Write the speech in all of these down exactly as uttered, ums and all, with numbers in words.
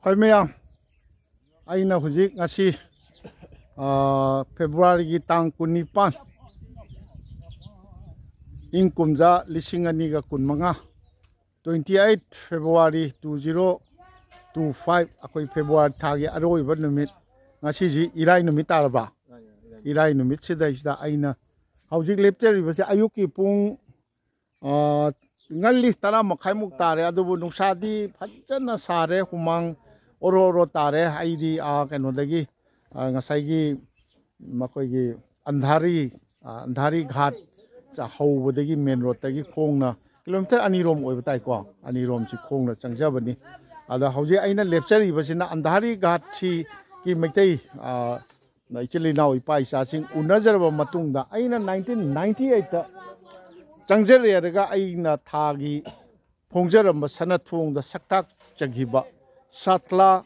ꯍꯣꯏ ꯃꯌꯥꯝ, ꯑꯩꯅ ꯍꯧꯖꯤꯛ ꯉꯁꯤ, ꯑꯥ, ꯐꯦꯕ꯭ꯔꯨꯋꯥꯔꯤꯒꯤ ꯇꯥꯡ ꯀꯨꯟꯅꯤꯄꯥꯟ, ꯏꯪ ꯀꯨꯝꯖꯥ ꯂꯤꯁꯤꯡ ꯑꯅꯤꯒ ꯀꯨꯟꯃꯉꯥ, twenty eight February two zero two five, ꯑꯩꯈꯣꯏ ꯐꯦꯕ꯭ꯔꯨꯋꯥꯔꯤ ꯊꯥꯒꯤ ꯑꯔꯣꯏꯕ ꯅꯨꯃꯤꯠ, ꯉꯁꯤꯁꯤ ꯏꯔꯥꯏ ꯅꯨꯃꯤꯠ ꯇꯥꯔꯕ? ꯏꯔꯥꯏ ꯅꯨꯃꯤꯠꯁꯤꯗꯩꯁꯤꯗ ꯑꯩꯅ ꯍꯧꯖꯤꯛ ꯂꯦꯞꯆꯔꯤꯕꯁꯦ ꯑꯌꯨꯛꯀꯤ ꯄꯨꯡ ꯑ, ꯉꯜꯂꯤ, ꯇꯔꯥ ꯃꯈꯥꯏꯃꯨꯛ ꯇꯥꯔꯦ, ꯑꯗꯨꯕꯨ ꯅꯨꯡꯁꯥꯗꯤ ꯐꯖꯅ ꯁꯥꯔꯦ, ꯍꯨꯃꯥꯡ ꯑꯣꯔꯣ ꯑꯣꯔꯣ ꯇꯥꯔꯦ꯫ ꯑꯩꯗꯤ, ꯑ, ꯀꯩꯅꯣꯗꯒꯤ, ꯑ, ꯉꯁꯥꯏꯒꯤ ꯃꯈꯣꯏꯒꯤ ꯑꯟꯙꯥꯔꯤ, ꯑ, ꯑꯟꯙꯥꯔꯤ ꯘꯥꯠ ꯆ-, ꯍꯧꯕꯗꯒꯤ ꯃꯦꯟ ꯔꯣꯗꯇꯒꯤ ꯈꯣꯡꯅ ꯀꯤꯂꯣꯃꯤꯇꯔ ꯑꯅꯤꯔꯣꯝ ꯑꯣꯏꯕ ꯇꯥꯏꯀꯣ, ꯑꯅꯤꯔꯣꯝꯁꯤ ꯈꯣꯡꯅ ꯆꯪꯖꯕꯅꯤ꯫ ꯑꯗ ꯍꯧꯖꯤꯛ ꯑꯩꯅ ꯂꯦꯞꯆꯔꯤꯕꯁꯤꯅ ꯑꯟꯙꯥꯔꯤ ꯘꯥꯠꯁꯤꯒꯤ ꯃꯩꯇꯩ, ꯑ, ꯏꯆꯤꯜ ꯏꯅꯥꯎ ꯏꯄꯥ ꯏꯆꯥꯁꯤꯡ ꯎꯅꯖꯔꯕ ꯃꯇꯨꯡꯗ, ꯑꯩꯅ nineteen ninety eight ꯆꯪꯖꯔꯦꯔꯒ ꯑꯩꯅ ꯊꯥꯒꯤ ꯐꯣꯡꯖꯔꯝꯕ ꯁꯅꯊꯣꯡꯗ ꯁꯛꯇꯥꯛꯆꯈꯤꯕ ꯁꯥꯇ꯭ꯂꯥ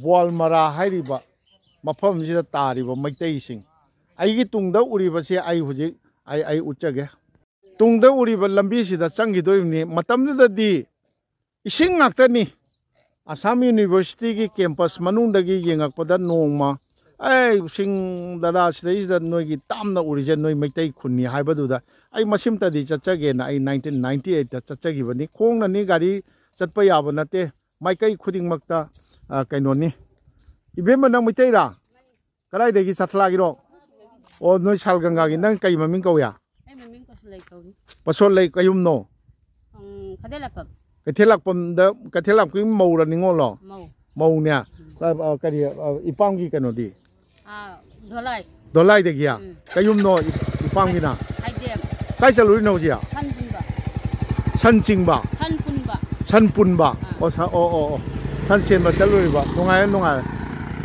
ꯕ꯭ꯋꯥꯜꯃꯔꯥ ꯍꯥꯏꯔꯤꯕ ꯃꯐꯝꯁꯤꯗ ꯇꯥꯔꯤꯕ ꯃꯩꯇꯩꯁꯤꯡ, ꯑꯩꯒꯤ ꯇꯨꯡꯗ ꯎꯔꯤꯕꯁꯤ ꯑꯩ ꯍꯧꯖꯤꯛ ꯑꯩ, ꯑꯩ ꯎꯠꯆꯒꯦ꯫ ꯇꯨꯡꯗ ꯎꯔꯤꯕ ꯂꯝꯕꯤꯁꯤꯗ ꯆꯪꯈꯤꯗꯣꯔꯤꯕꯅꯤ꯫ ꯃꯇꯝꯗꯨꯗꯗꯤ ꯏꯁꯤꯡ ꯉꯥꯛꯇꯅꯤ꯫ ꯑꯁꯥꯝ ꯌꯨꯅꯤꯚꯔꯁꯤꯇꯤꯒꯤ ꯀꯦꯝꯄꯁ ꯃꯅꯨꯡꯗꯒꯤ ꯌꯦꯡꯉꯛꯄꯗ ꯅꯣꯡꯃ, "ꯑꯩ ꯁꯤꯡ ꯗꯗꯥ, ꯁꯤꯗꯩꯁꯤꯗ ꯅꯣꯏꯒꯤ ꯇꯥꯝꯅ ꯎꯔꯤꯁꯦ ꯅꯣꯏ ꯃꯩꯇꯩ ꯈꯨꯟꯅꯤ" ꯍꯥꯏꯕꯗꯨꯗ ꯑꯩ ꯃꯁꯤꯃꯇꯗꯤ ꯆꯠꯆꯒꯦꯅ ꯑꯩ nineteen ninety eight ꯆꯠꯆꯈꯤꯕꯅꯤ꯫ ꯈꯣꯡꯅꯅꯤ, ꯒꯥꯔꯤ ꯆꯠꯄ ꯌꯥꯕ ꯅꯠꯇꯦ꯫ ꯃꯥꯏꯀꯩ ꯈꯨꯗꯤꯡꯃꯛꯇ, ꯑ, ꯀꯩꯅꯣꯅꯤ꯫ ꯏꯕꯦꯝꯃ, ꯅꯪ ꯃꯩꯇꯩꯔꯥ? ꯀꯗꯥꯏꯗꯒꯤ, ꯆꯥꯊꯂꯥꯒꯤꯔꯣ? ꯑꯣ, ꯅꯣꯏ ꯁꯥꯜ ꯒꯪꯒꯥꯒꯤ꯫ ꯅꯪ ꯀꯩ ꯃꯃꯤꯡ ꯀꯧꯏ? ꯑꯩ ꯃꯃꯤꯡ ꯀꯁꯨꯂꯩ ꯀꯧꯏ꯫ ꯄꯁꯣꯠꯂꯩ ꯀꯌꯨꯝꯅꯣ? ꯎꯝ, ꯈꯗꯦꯂꯥꯛꯄꯝ꯫ ꯀꯩꯊꯦꯜ ꯂꯥꯛꯄꯝꯗ, ꯀꯩꯊꯦꯜ ꯂꯥꯛꯄꯝꯒꯤ ꯃꯧꯔ ꯅꯤꯉꯣꯜꯂꯣ? ꯃꯧ꯫ ꯃꯧꯅꯦ꯫ ꯑ, ꯑ, ꯀꯔꯤ, ꯑ, ꯏꯄꯥꯝꯒꯤ ꯀꯩꯅꯣꯗꯤ? ꯑꯥ, ꯙꯣꯂꯥꯏ꯫ ꯙꯣꯂꯥꯏꯗꯒꯤ? ꯎꯝ꯫ ꯀꯌꯨꯝꯅꯣ ꯏ-, ꯏꯄꯥꯝꯒꯤꯅ? ꯍꯥꯏꯗꯦꯝ꯫ ꯀꯥꯏ ꯆꯠꯂꯨꯔꯤꯅꯣ ꯍꯧꯖꯤꯛ? ꯁꯟ ꯆꯤꯡꯕ꯫ ꯁꯟ ꯆꯤꯡꯕ? ꯁꯟ ꯄꯨꯟꯕ꯫ ꯁꯟ ꯄꯨꯟꯕ? ꯑꯥ꯫ ꯑꯣ, ꯁ-, ꯑꯣ, ꯑꯣ, ꯑꯣ꯫ ꯁꯟ ꯆꯦꯟꯕ ꯆꯠꯂꯨꯔꯤꯕ꯫ ꯅꯨꯡꯉꯥꯏꯔꯦ, ꯅꯨꯡꯉꯥꯏꯔꯦ꯫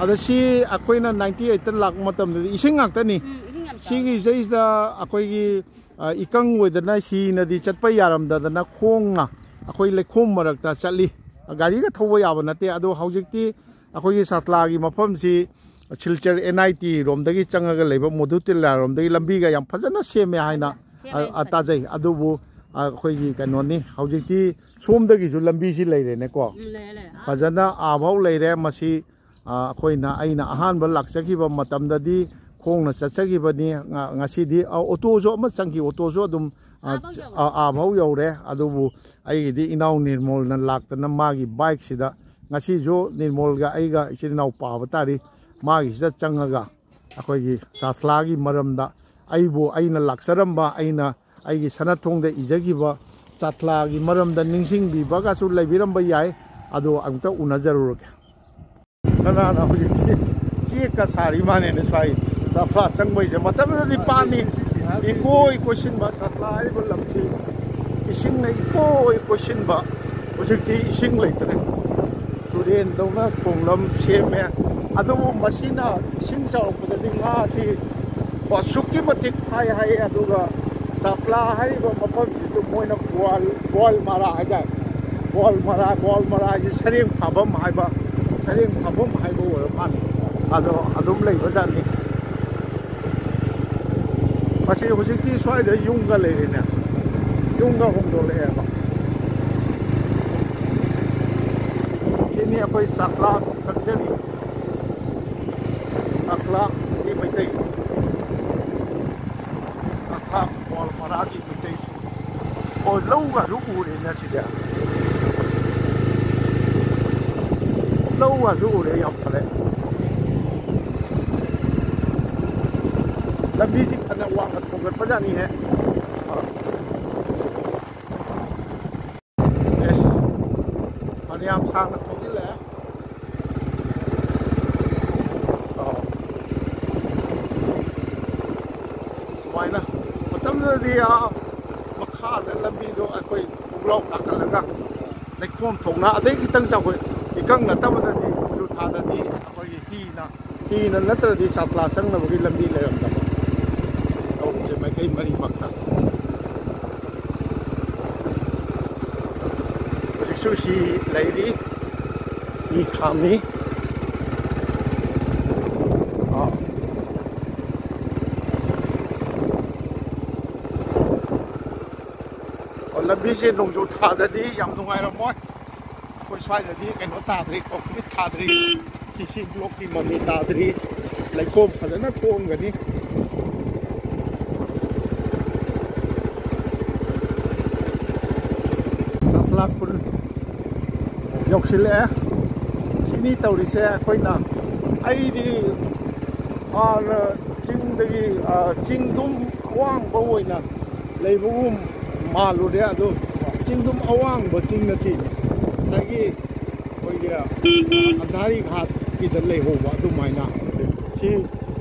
ꯑꯗ ꯁꯤ ꯑꯩꯈꯣꯏꯅ ninety eight ꯂꯥꯛꯄ ꯃꯇꯝꯗꯗꯤ ꯏꯁꯤꯡ ꯉꯥꯛꯇꯅꯤ꯫ ꯎꯝ, ꯏꯁꯤꯡ ꯌꯥꯝ ꯆꯥꯎꯋꯦ꯫ ꯁꯤꯒꯤ ꯁꯤꯗꯩꯁꯤꯗ ꯑꯩꯈꯣꯏꯒꯤ, ꯑ, ꯏꯀꯪ ꯑꯣꯏꯗꯅ ꯍꯤꯅꯗꯤ ꯆꯠꯄ ꯌꯥꯔꯝꯗꯗꯅ ꯈꯣꯡꯅ ꯑꯩꯈꯣꯏ ꯂꯩꯈꯣꯝ ꯃꯔꯛꯇ ꯆꯠꯂꯤ꯫ ꯒꯥꯔꯤꯒ ꯊꯧꯕ ꯌꯥꯕ ꯅꯠꯇꯦ꯫ ꯑꯗꯣ ꯍꯧꯖꯤꯛꯇꯤ ꯑꯩꯈꯣꯏꯒꯤ ꯁꯥꯇ꯭ꯂꯥꯒꯤ ꯃꯐꯝꯁꯤ ꯁꯤꯜꯆꯔ N I T ꯔꯣꯝꯗꯒꯤ ꯆꯪꯉꯒ ꯂꯩꯕ ꯃꯣꯗꯨ ꯇꯤꯜꯂꯥꯔꯣꯝꯗꯒꯤ ꯂꯝꯕꯤꯒ ꯌꯥꯝ ꯐꯖꯅ ꯁꯦꯝꯃꯦ ꯍꯥꯏꯅ, ꯁꯦꯝꯃꯦ, ꯑ, ꯑ, ꯐꯖꯅ꯫ ꯇꯥꯖꯩ꯫ ꯑꯗꯨꯕꯨ, ꯑ, ꯑꯩꯈꯣꯏꯒꯤ ꯀꯩꯅꯣꯅꯤ, ꯍꯧꯖꯤꯛꯇꯤ ꯁꯣꯝꯗꯒꯤꯁꯨ ꯂꯝꯕꯤꯁꯤ ꯂꯩꯔꯦꯅꯦꯀꯣ꯫ ꯎꯝ, ꯂꯩꯔꯦ, ꯂꯩꯔꯦ꯫ ꯑꯥ꯫ ꯐꯖꯅ ꯑꯥꯐꯥꯎ ꯂꯩꯔꯦ꯫ ꯃꯁꯤ, ꯑ, ꯑꯩꯈꯣꯏꯅ, ꯑꯩꯅ ꯑꯍꯥꯟꯕ ꯂꯥꯛꯆꯈꯤꯕ ꯃꯇꯝꯗꯗꯤ ꯈꯣꯡꯅ ꯆꯠꯆꯈꯤꯕꯅꯤ꯫ ꯉ-, ꯉꯁꯤꯗꯤ, ꯑ, ꯑꯣꯇꯣꯁꯨ ꯑꯃ ꯆꯪꯈꯤ, ꯑꯣꯇꯣꯁꯨ ꯑꯗꯨꯝ, ꯑ, ꯑꯥꯐꯥꯎ ꯌꯧꯔꯦ꯫ ꯑ, ꯑꯥꯐꯥꯎ ꯌꯧꯔꯦ꯫ ꯑꯗꯨꯕꯨ ꯑꯩꯒꯤꯗꯤ ꯏꯅꯥꯎ ꯅꯤꯔꯃꯣꯜꯅ ꯂꯥꯛꯇꯅ ꯃꯥꯒꯤ ꯕꯥꯏꯛꯁꯤꯗ ꯉꯁꯤꯁꯨ ꯅꯤꯔꯃꯣꯜꯒ ꯑꯩꯒ ꯏꯆꯤꯜ ꯏꯅꯥꯎ ꯄꯥꯕ ꯇꯥꯔꯤ꯫ ꯃꯥꯒꯤꯁꯤꯗ ꯆꯪꯉꯒ ꯑꯩꯈꯣꯏꯒꯤ ꯆꯥꯊ꯭ꯂꯥꯒꯤ ꯃꯔꯝꯗ, ꯑꯩꯕꯨ, ꯑꯩꯅ ꯂꯥꯛꯆꯔꯝꯕ, ꯑꯩꯅ ꯑꯩꯒꯤ ꯁꯅꯥꯊꯣꯡꯗ ꯏꯖꯈꯤꯕ ꯆꯥꯊ꯭ꯂꯥꯒꯤ ꯃꯔꯝꯗ ꯅꯤꯡꯁꯤꯡꯕꯤꯕꯒꯁꯨ ꯂꯩꯕꯤꯔꯝꯕ ꯌꯥꯏ꯫ ꯑꯗꯣ ꯑꯃꯨꯛꯇ ꯎꯅꯖꯔꯨꯔꯒꯦ꯫ ꯀꯅꯥꯅ ꯍꯧꯖꯤꯛꯇꯤ ꯆꯦꯛꯀ ꯁꯥꯔꯤ ꯃꯥꯅꯦꯅꯦ ꯁ꯭ꯋꯥꯏ ꯆꯥꯊ꯭ꯂꯥ ꯆꯪꯕꯩꯁꯦ? ꯃꯇꯝꯗꯨꯗꯗꯤ ꯄꯥꯠꯅꯤ, ꯏꯀꯣꯏ ꯀꯣꯏꯁꯤꯟꯕ ꯆꯥꯊ꯭ꯂꯥ ꯍꯥꯏꯔꯤꯕ ꯂꯝꯁꯤ ꯏꯁꯤꯡꯅ ꯏꯀꯣꯏ ꯀꯣꯏꯁꯤꯟꯕ꯫ ꯍꯧꯖꯤꯛꯇꯤ ꯏꯁꯤꯡ ꯂꯩꯇ꯭ꯔꯦ, ꯇꯨꯔꯦꯟꯗꯧꯅ ꯈꯣꯡꯂꯝ ꯁꯦꯝꯃꯦ꯫ ꯑꯗꯨꯕꯨ ꯃꯁꯤꯅ ꯏꯁꯤꯡ ꯆꯥꯎꯔꯛꯄꯗꯗꯤ ꯉꯥꯁꯤ ꯑꯁꯨꯛꯀꯤ ꯃꯇꯤꯛ ꯐꯥꯏ ꯍꯥꯏ꯫ ꯑꯗꯨꯒ ꯆꯥꯊ꯭ꯂꯥ ꯍꯥꯏꯔꯤꯕ ꯃꯐꯝꯁꯤꯁꯨ ꯃꯣꯏꯅ ꯒ꯭ꯋꯥꯜ, ꯒ꯭ꯋꯥꯜ ꯃꯥꯔꯥ ꯍꯥꯏꯇꯥꯔꯦ꯫ ꯒ꯭ꯋꯥꯜ ꯃꯥꯔꯥ, ꯒ꯭ꯋꯥꯜ ꯃꯥꯔꯥ ꯍꯥꯏꯁꯦ ꯁꯔꯦꯡ ꯐꯥꯐꯝ ꯍꯥꯏꯕ, ꯁꯔꯦꯡ ꯐꯥꯐꯝ ꯍꯥꯏꯕ ꯑꯣꯏꯔ ꯃꯥꯜꯂꯦ꯫ ꯑꯗꯣ ꯑꯗꯨꯝ ꯂꯩꯕꯖꯥꯠꯅꯤ꯫ ꯃꯁꯤ ꯍꯧꯖꯤꯛꯇꯤ ꯁ꯭ꯋꯥꯏꯗ ꯌꯨꯝꯒ ꯂꯩꯔꯦꯅꯦ, ꯌꯨꯝꯒ ꯍꯣꯡꯗꯣꯛꯂꯛꯑꯦꯕ꯫ ꯁꯤꯅꯤ ꯑꯩꯈꯣꯏ ꯆꯥꯊ꯭ꯂꯥ ꯆꯪꯖꯔꯤ꯫ ꯆꯥꯊ꯭ꯂꯥꯒꯤ ꯃꯩꯇꯩ, ꯆꯥꯊ꯭ꯂꯥ ꯒ꯭ꯋꯥꯜ ꯃꯥꯔꯥꯒꯤ ꯃꯩꯇꯩꯁꯤꯡ꯫ ꯑꯣ, ꯂꯧꯒꯁꯨ ꯎꯔꯦꯅꯦ ꯁꯤꯗꯤ꯫ ꯂꯧꯒꯁꯨ ꯎꯔꯦ, ꯌꯥꯝ ꯐꯔꯦ꯫ ꯂꯝꯕꯤꯁꯤ ꯐꯅ ꯋꯥꯡꯅ ꯊꯣꯡꯒꯠꯄꯖꯥꯠꯅꯤꯍꯦ꯫ ꯑꯦꯁ, ꯐꯅꯌꯥꯝ ꯁꯥꯡꯅ ꯊꯧꯖꯤꯜꯂꯛꯑꯦ꯫ ꯑꯣ꯫ ꯁꯨꯃꯥꯏꯅ ꯃꯇꯝꯗꯨꯗꯗꯤ, ꯑꯥ, ꯃꯈꯥꯗ ꯂꯝꯕꯤꯗꯣ ꯑꯩꯈꯣꯏ ꯈꯣꯡꯒ꯭ꯔꯥꯎ ꯀꯥꯈꯠꯂꯒ ꯂꯩꯈꯣꯝ ꯊꯣꯛꯅ, ꯑꯗꯩ ꯈꯤꯇꯪ ꯆꯥꯎꯈꯠ, ꯏꯀꯪ ꯅꯠꯇꯕꯗꯗꯤ, ꯅꯣꯡꯖꯨ ꯊꯥꯗꯗꯤ ꯑꯩꯈꯣꯏꯒꯤ ꯍꯤꯅ, ꯍꯤꯅ ꯅꯠꯇ꯭ꯔꯗꯤ ꯆꯥꯊ꯭ꯂꯥ ꯆꯪꯅꯕꯒꯤ ꯂꯝꯕꯤ ꯂꯩꯔꯝꯗꯕ꯫ ꯇꯧꯔꯤꯁꯦ ꯃꯥꯏꯀꯩ ꯃꯔꯤꯃꯛꯇ꯫ ꯍꯧꯖꯤꯛꯁꯨ ꯍꯤ ꯂꯩꯔꯤ, ꯍꯤ ꯈꯥꯝꯃꯤ꯫ ꯑꯥ꯫ ꯑꯣ, ꯂꯝꯕꯤꯁꯦ ꯅꯣꯡꯖꯨ ꯊꯥꯗꯗꯤ ꯌꯥꯝ ꯅꯨꯡꯉꯥꯏꯔꯝꯃꯣꯏ꯫ ꯑꯩꯈꯣꯏ ꯁ꯭ꯋꯥꯏꯗꯗꯤ ꯀꯩꯅꯣ ꯇꯥꯗ꯭ꯔꯤ, concrete ꯊꯥꯗ꯭ꯔꯤ꯫ ꯁꯤ ꯁꯤ blockꯀꯤ ꯃꯃꯤ ꯇꯥꯗ꯭ꯔꯤ꯫ ꯂꯩꯈꯣꯝ ꯐꯖꯅ ꯊꯣꯛꯑꯝꯒꯅꯤ꯫ ꯆꯥꯛꯂꯥꯛ ꯈꯨꯜ ꯌꯧꯁꯤꯜꯂꯛꯑꯦ꯫ ꯁꯤꯅꯤ ꯇꯧꯔꯤꯁꯦ ꯑꯩꯈꯣꯏꯅ꯫ ꯑꯩꯗꯤ ꯍꯥꯟꯅ ꯆꯤꯡꯗꯒꯤ, ꯑ, ꯆꯤꯡꯗꯨꯝ ꯑꯋꯥꯡꯕ ꯑꯣꯏꯅ ꯂꯩꯕꯒꯨꯝ ꯃꯥꯜꯂꯨꯔꯦ꯫ ꯑꯗꯨ ꯆꯤꯡꯗꯨꯝ ꯑꯋꯥꯡꯕ ꯆꯤꯡ ꯅꯠꯇꯦ꯫ ꯉꯁꯥꯏꯒꯤ ꯑꯩꯈꯣꯏꯒꯤ ꯑꯟꯙꯥꯔꯤ ꯘꯥꯠꯀꯤꯗ ꯂꯩꯍꯧꯕ ꯑꯗꯨꯃꯥꯏꯅ꯫ ꯁꯤ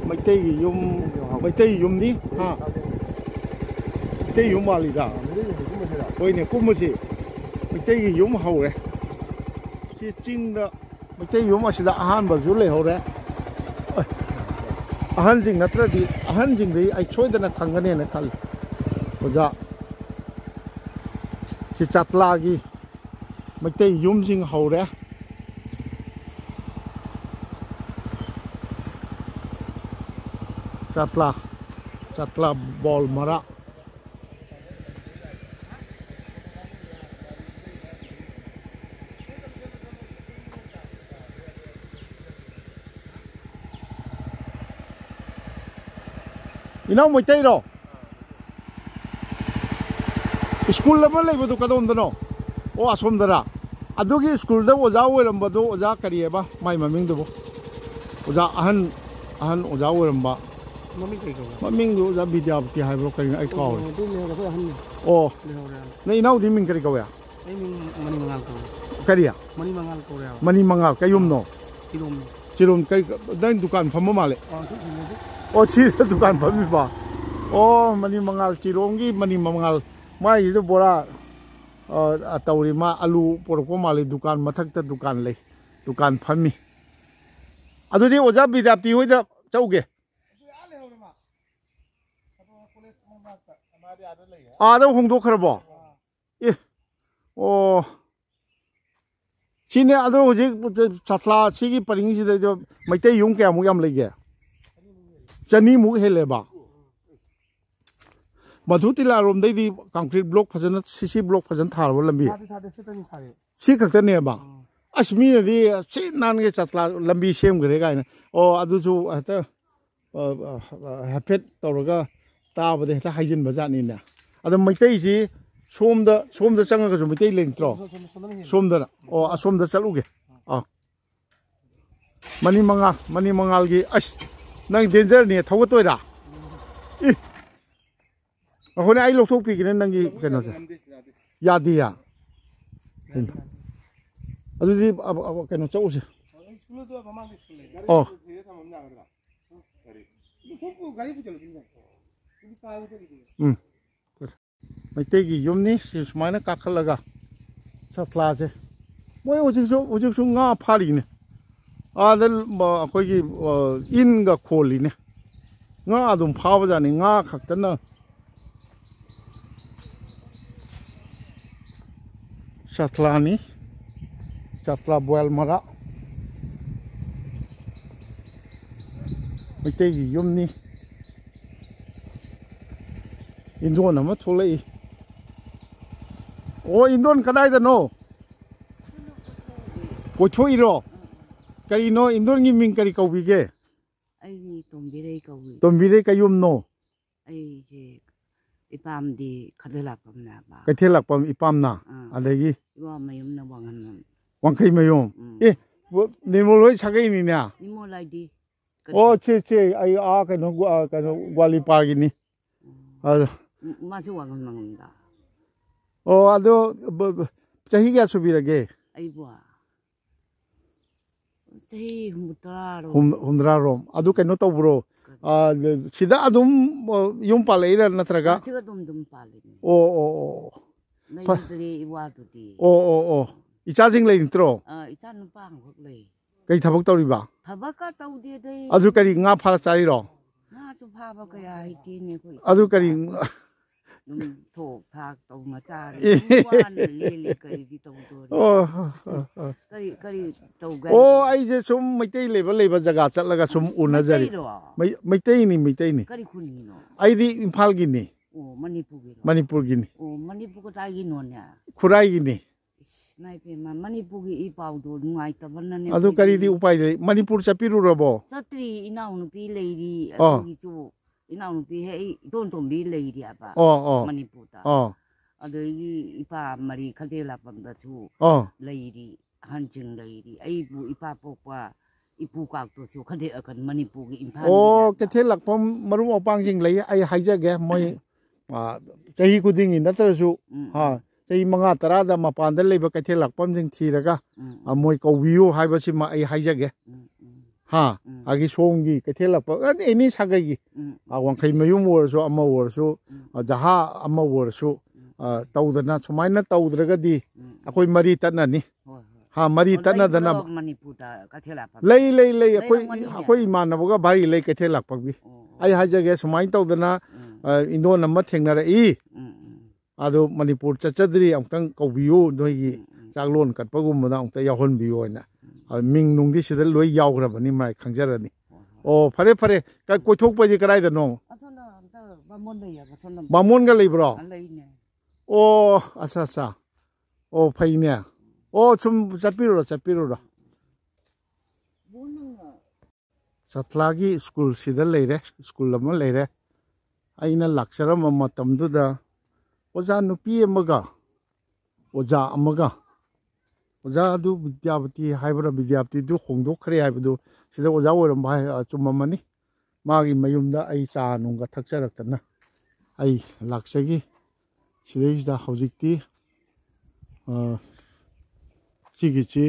ꯃꯩꯇꯩꯒꯤ ꯌꯨꯝ, ꯃꯩꯇꯩ ꯌꯨꯝꯅꯤ꯫ ꯍꯥ? ꯃꯩꯇꯩ ꯌꯨꯝ ꯃꯥꯜꯂꯤꯗ꯫ ꯍꯣꯏꯅꯦ, ꯀꯨꯝꯃꯁꯤ꯫ ꯃꯩꯇꯩꯒꯤ ꯌꯨꯝ ꯍꯧꯔꯦ꯫ ꯁꯤ ꯆꯤꯡꯗ ꯃꯩꯇꯩ ꯌꯨꯝ ꯑꯁꯤꯗ ꯑꯍꯥꯟꯕꯁꯨ ꯂꯩꯍꯧꯔꯦ꯫ ꯑꯍꯟꯁꯤꯡ ꯅꯠꯇ꯭ꯔꯗꯤ, ꯑꯍꯟꯁꯤꯡꯗꯤ ꯑꯩ ꯁꯣꯏꯗꯅ ꯈꯪꯒꯅꯦꯅ ꯈꯜꯂꯤ꯫ ꯑꯣꯖꯥ, ꯁꯤ ꯆꯥꯠꯂꯥꯒꯤ ꯃꯩꯇꯩ ꯌꯨꯝꯁꯤꯡ ꯍꯧꯔꯦ꯫ ꯆꯥꯠꯂꯥ, ꯆꯥꯠꯂꯥ ꯕꯣꯜ ꯃꯔꯥ꯫ ꯏꯅꯥꯎ ꯃꯩꯇꯩꯔꯣ? ꯁ꯭ꯀꯨꯜ ꯑꯃ ꯂꯩꯕꯗꯣ ꯀꯗꯣꯝꯗꯅꯣ? ꯑꯣ, ꯑꯁꯣꯝꯗꯔꯥ? ꯑꯗꯨꯒꯤ ꯁ꯭ꯀꯨꯜꯗ ꯑꯣꯖꯥ ꯑꯣꯏꯔꯝꯕꯗꯣ ꯑꯣꯖꯥ ꯀꯔꯤꯑꯕ ꯃꯥꯏ ꯃꯃꯤꯡꯗꯨꯕꯨ? ꯑꯣꯖꯥ ꯑꯍꯟ, ꯑꯍꯟ ꯑꯣꯖꯥ ꯑꯣꯏꯔꯝꯕ꯫ ꯃꯃꯤꯡ ꯀꯩ ꯀꯧꯒꯦ? ꯃꯃꯤꯡꯗꯨ ꯑꯣꯖꯥ ꯕꯤꯗ꯭ꯌꯥꯄꯇꯤ ꯍꯥꯏꯕ꯭ꯔꯣ ꯀꯩꯅꯣ? ꯑꯩ ꯀꯥꯎꯔꯦ꯫ ꯑꯗꯨ ꯂꯩꯍꯧꯔꯦ, ꯑꯩꯈꯣꯏ ꯑꯍꯟꯅꯤ꯫ ꯑꯣ꯫ ꯂꯩꯍꯧꯔꯦ꯫ ꯅꯪ ꯏꯅꯥꯎꯗꯤ ꯃꯤꯡ ꯀꯔꯤ ꯀꯧꯋꯦ? ꯑꯩ ꯃꯤꯡ ꯃꯅꯤ ꯃꯉꯥꯜ ꯀꯧꯋꯦ꯫ ꯀꯔꯤ? ꯃꯅꯤ ꯃꯉꯥꯜ ꯀꯧꯔꯦ ꯍꯥꯏꯕ꯫ ꯃꯅꯤ ꯃꯉꯥꯜ ꯀꯩ ꯌꯨꯝꯅꯣ? ꯆꯤꯔꯣꯝꯅꯤ꯫ ꯆꯤꯔꯣꯝ ꯀꯩ, ꯅꯪ ꯗꯨꯀꯥꯟ ꯐꯝꯕ ꯃꯥꯜꯂꯦ꯫ ꯑꯥ, ꯁꯤ ꯁꯤꯗꯗꯤ꯫ ꯑꯣ, ꯁꯤꯗ ꯗꯨꯀꯥꯟ ꯐꯝꯃꯤꯕ꯫ ꯑꯣ, ꯃꯅꯤ ꯃꯉꯥꯜ, ꯆꯤꯔꯣꯝꯒꯤ ꯃꯅꯤ ꯃꯉꯥꯜ꯫ ꯃꯥꯏꯁꯤꯗ ꯕꯣꯔꯥ, ꯑ, ꯇꯧꯔꯤ꯫ ꯃꯥ ꯑꯂꯨ ꯄꯣꯔꯛꯄ ꯃꯥꯜꯂꯤ꯫ ꯗꯨꯀꯥꯟ ꯃꯊꯛꯇ ꯗꯨꯀꯥꯟ ꯂꯩ꯫ ꯗꯨꯀꯥꯟ ꯐꯝꯃꯤ꯫ ꯑꯗꯨꯗꯤ ꯑꯣꯖꯥ ꯕꯤꯗ꯭ꯌꯥꯄꯇꯤ ꯍꯣꯏꯗ ꯆꯧꯒꯦ꯫ ꯑꯥꯗ ꯍꯣꯡꯗꯣꯛꯈ꯭ꯔꯕꯣ? ꯑꯦ, ꯑꯣ꯫ ꯁꯤꯅꯦ꯫ ꯑꯗꯣ ꯍꯧꯖꯤꯛ ꯆꯥꯠꯂꯥ ꯁꯤꯒꯤ ꯄꯔꯤꯡꯁꯤꯗ ꯃꯩꯇꯩ ꯌꯨꯝ ꯀꯌꯥꯃꯨꯛ ꯌꯥꯝ ꯂꯩꯒꯦ? ꯆꯅꯤꯃꯨꯛ ꯍꯦꯜꯂꯦꯕ꯫ ꯃꯊꯨ ꯇꯤꯂꯥꯔꯣꯝꯗꯩꯗꯤ concrete block ꯐꯖꯅ, CC block ꯐꯖꯅ ꯊꯥꯔꯕ ꯂꯝꯕꯤ? ꯊꯥꯗꯦ, ꯊꯥꯗꯦ, ꯁꯤꯇꯅꯤ ꯊꯥꯔꯤ꯫ ꯁꯤ ꯈꯛꯇꯅꯦꯕ? ꯎꯝ꯫ ꯑꯁ, ꯃꯤꯅꯗꯤ ꯁꯤ ꯅꯥꯟꯒꯦ ꯆꯠꯂꯥ ꯂꯝꯕꯤ ꯁꯦꯝꯈ꯭ꯔꯦ ꯀꯥꯏꯅ꯫ ꯑꯣ, ꯑꯗꯨꯁꯨ ꯍꯦꯛꯇ, ꯑ, ꯑ, ꯍꯥꯏꯐꯦꯠ ꯇꯧꯔꯒ ꯇꯥꯕꯗ ꯍꯦꯛꯇ ꯍꯥꯏꯖꯤꯟꯕ ꯖꯥꯠꯅꯤꯅꯦ꯫ ꯑꯗꯣ ꯃꯩꯇꯩꯁꯤ ꯁꯣꯝꯗ, ꯁꯣꯝꯗ ꯆꯪꯉꯒꯁꯨ ꯃꯩꯇꯩ ꯂꯩ ꯅꯠꯇ꯭ꯔꯣ? ꯁꯣꯝ-, ꯁꯣꯝ-, ꯁꯣꯝꯗꯅ ꯍꯦꯜꯂꯤ꯫ ꯁꯣꯝꯗꯅ꯫ ꯑꯣ, ꯑꯁꯣꯝꯗ ꯆꯠꯂꯨꯒꯦ꯫ ꯑꯥ꯫ ꯃꯅꯤ ꯃꯉꯥꯜ, ꯃꯅꯤ ꯃꯉꯥꯜꯒꯤ, ꯑꯁ, ꯅꯪ dangerꯅꯦ, ꯊꯧꯒꯠꯇꯣꯏꯔꯥ? ꯏ! ꯑꯩꯈꯣꯏꯅ ꯑꯩ ꯂꯧꯊꯣꯛꯄꯤꯒꯦꯅꯦ ꯅꯪꯒꯤ ꯀꯩꯅꯣꯁꯦ꯫ ꯌꯥꯗꯦ, ꯌꯥ꯫ ꯑꯗꯨꯗꯤ ꯑꯕ-, ꯑꯕ-, ꯀꯩꯅꯣ ꯆꯧꯁꯦ꯫ ꯑꯣ꯫ ꯎꯝ꯫ ꯃꯩꯇꯩꯒꯤ ꯌꯨꯝꯅꯤ, ꯁꯤ ꯁꯨꯃꯥꯏꯅ ꯀꯥꯈꯠꯂꯒ ꯁꯥꯇ꯭ꯂꯥꯁꯦ꯫ ꯃꯣꯏ ꯍꯧꯖꯤꯛꯁꯨ, ꯍꯧꯖꯤꯛꯁꯨ ꯉꯥ ꯐꯥꯔꯤꯅꯦ꯫ ꯑꯥꯗ, ꯑ, ꯑꯩꯈꯣꯏꯒꯤ, ꯑ, ꯏꯟꯒ ꯈꯣꯜꯂꯤꯅꯦ꯫ ꯉꯥ ꯑꯗꯨꯝ ꯐꯥꯕꯖꯥꯠꯅꯤ, ꯉꯥ ꯈꯛꯇꯅ꯫ ꯁꯥꯇ꯭ꯂꯥꯅꯤ, ꯁꯥꯇ꯭ꯂꯥ ꯕꯣꯌꯥꯜ ꯃꯔꯥ꯫ ꯃꯩꯇꯩꯒꯤ ꯌꯨꯝꯅꯤ꯫ ꯏꯟꯗꯣꯟ ꯑꯃ ꯊꯣꯛꯂꯛꯏ꯫ ꯑꯣ, ꯏꯟꯗꯣꯟ ꯀꯗꯥꯏꯗꯅꯣ? ꯀꯣꯏꯊꯣꯛꯏꯔꯣ? ꯀꯔꯤꯅꯣ, ꯏꯟꯗꯣꯟꯒꯤ ꯃꯤꯡ ꯀꯔꯤ ꯀꯧꯕꯤꯒꯦ? ꯑꯩꯒꯤ ꯇꯣꯝꯕꯤꯔꯩ ꯀꯧꯏ꯫ ꯇꯣꯝꯕꯤꯔꯩ ꯀꯌꯨꯝꯅꯣ? ꯑꯩꯁꯦ ꯏꯄꯥꯝꯗꯤ ꯈꯗꯣꯏꯂꯥꯛꯄꯝꯅꯦꯕ꯫ ꯀꯩꯊꯦꯜ ꯂꯥꯛꯄꯝ ꯏꯄꯥꯝꯅ? ꯑꯥ꯫ ꯑꯗꯒꯤ? ꯏꯋꯥ ꯃꯌꯨꯝꯅ ꯋꯥꯡꯍꯟꯕꯝ꯫ ꯋꯥꯡꯈꯩ ꯃꯌꯨꯝ? ꯎꯝ꯫ ꯑꯦ, ꯕꯣ-, ꯅꯤꯔꯃꯣꯜ ꯍꯣꯏ ꯁꯥꯒꯩꯅꯤꯅꯦ? ꯅꯤꯔꯃꯣꯜ ꯍꯥꯏꯗꯤ ꯀꯔꯤ? ꯑꯣ, ꯁꯦ, ꯁꯦ, ꯑꯩ ꯑꯥ ꯀꯩꯅꯣ, ꯒ꯭ꯋꯥ-, ꯀꯩꯅꯣ, ꯒ꯭ꯋꯥꯂꯤꯄꯥꯔꯒꯤꯅꯤ꯫ ꯎꯝ꯫ ꯑꯗꯣ꯫ ꯎꯝ, ꯃꯥꯁꯨ ꯋꯥꯡꯍꯟꯕꯝꯗ꯫ ꯑꯣ, ꯑꯗꯣ ꯕ-, ꯕ-, ꯆꯍꯤ ꯀꯌꯥ ꯁꯨꯕꯤꯔꯒꯦ? ꯑꯩꯕꯨ? ꯆꯍꯤ ꯍꯨꯝꯐꯨꯇꯔꯥꯔꯣꯝ꯫ ꯍꯨꯝ-, ꯍꯨꯝꯗ꯭ꯔꯥꯔꯣꯝ꯫ ꯑꯗꯨ ꯀꯩꯅꯣ ꯇꯧꯕ꯭ꯔꯣ? ꯀꯔꯤ? ꯑ, ꯁꯤꯗ ꯑꯗꯨꯝ, ꯑ, ꯌꯨꯝ ꯄꯥꯜꯂꯛꯏꯔꯥ ꯅꯠꯇ꯭ꯔꯒ? ꯁꯤꯒ ꯑꯗꯨꯝ, ꯑꯗꯨꯝ ꯄꯥꯜꯂꯤꯅꯦ꯫ ꯑꯣ, ꯑꯣ, ꯑꯣ, ꯑꯣ꯫ ꯐ-, ꯂꯩꯈꯤꯗ꯭ꯔꯦ ꯏꯋꯥꯗꯨꯗꯤ꯫ ꯑꯣ, ꯑꯣ, ꯑꯣ꯫ ꯏꯆꯥꯁꯤꯡ ꯂꯩ ꯅꯠꯇ꯭ꯔꯣ? ꯑ, ꯏꯆꯥ ꯅꯨꯄꯥ ꯑꯃꯈꯛ ꯂꯩ꯫ ꯀꯩ ꯊꯕꯛ ꯇꯧꯔꯤꯕ? ꯊꯕꯛꯀ ꯇꯧꯗꯦꯗ ꯑꯩ꯫ ꯑꯗꯨ ꯀꯔꯤ, ꯉꯥ ꯐꯥꯔ ꯆꯥꯔꯤꯔꯣ? ꯉꯥꯁꯨ ꯐꯥꯕ ꯀꯌꯥ ꯍꯩꯇꯦꯅꯦ ꯑꯩꯈꯣꯏ ꯑꯗꯨ ꯏꯆꯥ ꯀꯔꯤ? ꯅꯨꯄꯥ꯫ ꯑꯗꯨꯝ ꯊꯣꯛ ꯊꯥꯛ ꯇꯧꯅ ꯆꯥꯔꯤ꯫ ꯑꯦ꯫ ꯑꯗꯨꯝ ꯋꯥꯅ ꯂꯦꯜꯂꯤ, ꯀꯔꯤꯗꯤ ꯇꯧꯗꯣꯔꯤ? ꯑꯣ, ꯑꯣ, ꯑꯣ꯫ ꯀꯔꯤ, ꯀꯔꯤ ꯇꯧꯒꯅꯤ? ꯑꯣ, ꯑꯩꯁꯦ ꯁꯨꯝ ꯃꯩꯇꯩ ꯂꯩꯕ, ꯂꯩꯕ ꯖꯒꯥ ꯆꯠꯂꯒ ꯁꯨꯝ ꯎꯅꯖꯔꯤ꯫ ꯃꯩꯇꯩꯔꯣ? ꯃꯩ-, ꯃꯩꯇꯩꯅꯤ, ꯃꯩꯇꯩꯅꯤ꯫ ꯀꯔꯤ ꯈꯨꯟꯒꯤꯅꯣ? ꯑꯩꯗꯤ ꯏꯝꯐꯥꯜꯒꯤꯅꯤ꯫ ꯑꯣ, ꯃꯅꯤꯄꯨꯔꯒꯤꯔꯣ? ꯃꯅꯤꯄꯨꯔꯒꯤꯅꯤ꯫ ꯑꯣ, ꯃꯅꯤꯄꯨꯔ ꯀꯗꯥꯏꯒꯤꯅꯣꯅꯦ? ꯈꯨꯔꯥꯏꯒꯤꯅꯤ꯫ ꯏꯁ, ꯏꯃꯥ ꯏꯄꯦꯝꯃ, ꯃꯅꯤꯄꯨꯔꯒꯤ ꯏ ꯄꯥꯎꯗꯣ ꯅꯨꯡꯉꯥꯏꯇꯕꯅꯅꯦ ꯑꯗꯨ ꯑꯩꯈꯣꯏꯗꯤ꯫ ꯀꯔꯤꯗꯤ ꯎꯄꯥꯏ ꯂꯩ? ꯃꯅꯤꯄꯨꯔ ꯆꯠꯄꯤꯔꯨꯔꯕꯣ? ꯆꯠꯇ꯭ꯔꯤ, ꯏꯅꯥꯎꯅꯨꯄꯤ ꯂꯩꯔꯤ, ꯑꯣ꯫ ꯑꯗꯨꯒꯤꯁꯨ ꯏꯅꯥꯎꯅꯨꯄꯤ ꯍꯦꯛ ꯑꯩ ꯏꯇꯣꯟ ꯇꯣꯟꯕꯤ ꯂꯩꯔꯤꯑꯕ ꯑꯣ, ꯑꯣ꯫ ꯃꯅꯤꯄꯨꯔꯗ꯫ ꯑꯣ, ꯑꯗꯒꯤ ꯏꯄꯥ ꯃꯔꯤ ꯈꯗꯦ ꯂꯥꯛꯄꯝꯗꯁꯨ ꯑꯣ꯫ ꯂꯩꯔꯤ, ꯑꯍꯟꯁꯤꯡ ꯂꯩꯔꯤ꯫ ꯑꯩꯕꯨ ꯏꯄꯥ ꯄꯣꯛꯄ ꯏꯄꯨ ꯀꯥꯛꯇꯨꯁꯨ ꯈꯗꯦ ꯑꯀꯟ ꯃꯅꯤꯄꯨꯔꯒꯤ ꯏꯝꯐꯥꯜ ꯑꯣ, ꯃꯤꯔꯥꯠꯇ꯫ ꯀꯩꯊꯦꯜ ꯂꯥꯛꯐꯝ ꯃꯔꯨꯞ ꯃꯄꯥꯡꯁꯤꯡ ꯂꯩ, ꯑꯩ ꯍꯥꯏꯖꯒꯦ꯫ ꯃꯣꯏ, ꯑ, ꯆꯍꯤ ꯈꯨꯗꯤꯡꯒꯤ ꯅꯠꯇ꯭ꯔꯁꯨ, ꯎꯝ, ꯍꯥ, ꯎꯝ, ꯆꯍꯤ ꯃꯉꯥ ꯇꯔꯥꯗ ꯃꯄꯥꯟꯗ ꯂꯩꯕ ꯀꯩꯊꯦꯜ ꯂꯥꯛꯐꯝꯁꯤꯡ ꯊꯤꯔꯒ, ꯎꯝ, ꯑ, ꯃꯣꯏ ꯀꯧꯕꯤꯌꯨ ꯍꯥꯏꯕꯁꯤꯃ ꯑꯩ ꯍꯥꯏꯖꯒꯦ꯫ ꯎꯝ, ꯎꯝ, ꯍꯥ, ꯎꯝ꯫ ꯑꯒꯤ ꯁꯣꯝꯒꯤ ꯀꯩꯊꯦꯜ ꯂꯥꯛꯐꯝ, ꯑꯦꯅꯤ ꯁꯥꯒꯩꯒꯤ, ꯎꯝ, ꯑ, ꯋꯥꯡꯈꯩ ꯃꯌꯨꯝ ꯑꯣꯏꯔꯁꯨ, ꯑꯃ ꯑꯣꯏꯔꯁꯨ, ꯎꯝ, ꯑ, ꯖꯍꯥ ꯑꯃ ꯑꯣꯏꯔꯁꯨ, ꯎꯝ, ꯑ, ꯇꯧꯗꯅ, ꯁꯨꯃꯥꯏꯅ ꯇꯧꯗ꯭ꯔꯒꯗꯤ ꯎꯝ, ꯑꯩꯈꯣꯏ ꯃꯔꯤ ꯇꯠꯅꯅꯤ꯫ ꯍꯣꯏ, ꯍꯣꯏ꯫ ꯍꯥ, ꯃꯔꯤ ꯑꯣ, ꯇꯠꯅꯗꯅ꯫ ꯂꯩꯕ꯭ꯔꯣ ꯃꯅꯤꯄꯨꯔꯗ ꯀꯩꯊꯦꯜ ꯂꯥꯛꯐꯝ? ꯂꯩ, ꯂꯩ, ꯂꯩ꯫ ꯑꯩꯈꯣꯏ, ꯂꯩꯔꯝꯒꯅꯤꯅꯦ꯫ ꯑꯩꯈꯣꯏ ꯏꯃꯥꯟꯅꯕꯒ ꯚꯥꯔꯤ ꯂꯩ ꯀꯩꯊꯦꯜ ꯂꯥꯛꯐꯝꯒꯤ꯫ ꯑꯣ, ꯑꯣ꯫ ꯑꯩ ꯍꯥꯏꯖꯒꯦ, ꯁꯨꯃꯥꯏꯅ ꯇꯧꯗꯅ, ꯎꯝ, ꯑ, ꯏꯟꯗꯣꯟ ꯑꯃ ꯊꯦꯡꯅꯔꯛꯏ꯫ ꯎꯝ, ꯎꯝ, ꯑꯗꯣ ꯃꯅꯤꯄꯨꯔ ꯆꯠꯆꯗ꯭ꯔꯤ, ꯑꯃꯨꯛꯇꯪ ꯀꯧꯕꯤꯌꯨ, ꯅꯣꯏꯒꯤ ꯎꯝ, ꯎꯝ, ꯆꯥꯛꯂꯣꯟ ꯀꯠꯄꯒꯨꯝꯕꯗ ꯑꯃꯨꯛꯇ ꯌꯥꯎꯍꯟꯕꯤꯌꯨ ꯍꯥꯏꯅ꯫ ꯎꯝ꯫ ꯑ, ꯃꯤꯡ ꯅꯨꯡꯗꯤ ꯁꯤꯗ ꯂꯣꯏ ꯌꯥꯎꯈ꯭ꯔꯕꯅꯤ, ꯃꯥꯏ ꯈꯪꯖꯔꯅꯤ꯫ ꯍꯣꯏ, ꯍꯣꯏ꯫ ꯑꯣ, ꯐꯔꯦ, ꯐꯔꯦ꯫ ꯀ-, ꯀꯣꯏꯊꯣꯛꯄꯗꯤ ꯀꯗꯥꯏꯗꯅꯣ? ꯑꯁꯣꯝꯗ ꯑꯝꯇ ꯕꯥꯃꯣꯟ ꯂꯩꯌꯦꯕ, ꯁꯣꯝꯗ꯫ ꯕꯥꯃꯣꯟꯒ ꯂꯩꯕ꯭ꯔꯣ? ꯑ, ꯂꯩꯅꯦ꯫ ꯑꯣ, ꯑꯠꯆꯥ, ꯑꯠꯆꯥ꯫ ꯑꯣ, ꯐꯩꯅꯦ꯫ ꯑꯣ, ꯁꯨꯝ ꯆꯠꯄꯤꯔꯨꯔꯣ, ꯆꯠꯄꯤꯔꯨꯔꯣ꯫ ꯁꯥꯇ꯭ꯂꯥꯒꯤ ꯁ꯭ꯀꯨꯜꯁꯤꯗ ꯂꯩꯔꯦ, ꯁ꯭ꯀꯨꯜ ꯑꯃ ꯂꯩꯔꯦ꯫ ꯑꯩꯅ ꯂꯥꯛꯆꯔꯝꯕ ꯃꯇꯝꯗꯨꯗ ꯑꯣꯖꯥ ꯅꯨꯄꯤ ꯑꯃꯒ ꯑꯣꯖꯥ ꯑꯃꯒ, ꯑꯣꯖꯥ ꯑꯗꯨ ꯕꯤꯗ꯭ꯌꯥꯄꯇꯤ ꯍꯥꯏꯕ꯭ꯔꯥ, ꯕꯤꯗ꯭ꯌꯥꯄꯇꯤꯗꯨ ꯍꯣꯡꯗꯣꯛꯈ꯭ꯔꯦ ꯍꯥꯏꯕꯗꯨ, ꯁꯤꯗ ꯑꯣꯖꯥ ꯑꯣꯏꯔꯝꯕ ꯍꯥꯏ, ꯑ, ꯆꯨꯝꯃꯝꯃꯅꯤ꯫ ꯃꯥꯒꯤ ꯃꯌꯨꯝꯗ ꯑꯩ ꯆꯥ ꯅꯨꯡꯒ ꯊꯛꯆꯔꯛꯇꯅ ꯑꯩ ꯂꯥꯛꯆꯈꯤ꯫ ꯁꯤꯗꯩꯁꯤꯗ ꯍꯧꯖꯤꯛꯇꯤ, ꯑ, ꯁꯤꯒꯤꯁꯤ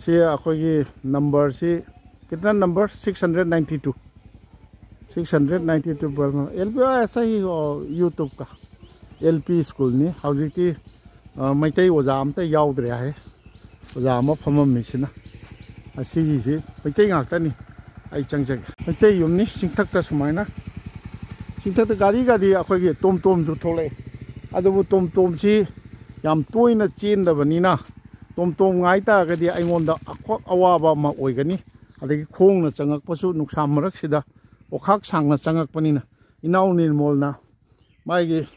ꯁꯤ ꯑꯩꯈꯣꯏꯒꯤ ꯅꯝꯕꯔꯁꯤ, ꯀꯤꯇꯅ number? Six hundred ninety two. Six hundred ninety two ꯕꯔꯃ, ꯑꯦꯜ ꯄꯤ, ꯑꯣ, ꯑꯁ, ꯑꯩ, ꯑꯣ, ꯌꯨꯇ꯭ꯌꯨꯕꯀ ꯑꯦꯜ ꯄꯤ ꯁ꯭ꯀꯨꯜꯅꯤ꯫ ꯍꯧꯖꯤꯛꯇꯤ, ꯑ, ꯃꯩꯇꯩ ꯑꯣꯖꯥ ꯑꯝꯇ ꯌꯥꯎꯗ꯭ꯔꯦ ꯍꯥꯏ꯫ ꯑꯣꯖꯥ ꯑꯃ ꯐꯝꯃꯝꯃꯤꯁꯤꯅ꯫ ꯑꯁꯤꯒꯤꯁꯤ ꯃꯩꯇꯩ ꯉꯥꯛꯇꯅꯤ꯫ ꯑꯩ ꯆꯪꯖꯒꯦ꯫ ꯃꯩꯇꯩ ꯌꯨꯝꯅꯤ꯫ ꯆꯤꯡꯊꯛꯇ ꯁꯨꯃꯥꯏꯅ, ꯆꯤꯡꯊꯛꯇ ꯒꯥꯔꯤꯒꯗꯤ ꯑꯩꯈꯣꯏꯒꯤ ꯇꯣꯝ ꯇꯣꯝꯁꯨ ꯊꯣꯛꯂꯛꯏ꯫ ꯑꯗꯨꯕꯨ ꯇꯣꯝ ꯇꯣꯝꯁꯤ ꯌꯥꯝ ꯇꯣꯏꯅ ꯆꯦꯟꯗꯕꯅꯤꯅ ꯇꯣꯝ ꯇꯣꯝ ꯉꯥꯏ ꯇꯥꯔꯒꯗꯤ ꯑꯩꯉꯣꯟꯗ ꯑꯈ꯭ꯋꯥ-, ꯑꯋꯥꯕ ꯑꯃ ꯑꯣꯏꯒꯅꯤ꯫ ꯑꯗꯒꯤ ꯈꯣꯡꯅ ꯆꯪꯉꯛꯄꯁꯨ ꯅꯨꯡꯁꯥ ꯃꯔꯛꯁꯤꯗ ꯑꯣꯈꯥꯛ ꯁꯥꯡꯅ ꯆꯪꯉꯛꯄꯅꯤꯅ, ꯏꯅꯥꯎ ꯅꯤꯔꯃꯣꯜꯅ ꯃꯥꯒꯤ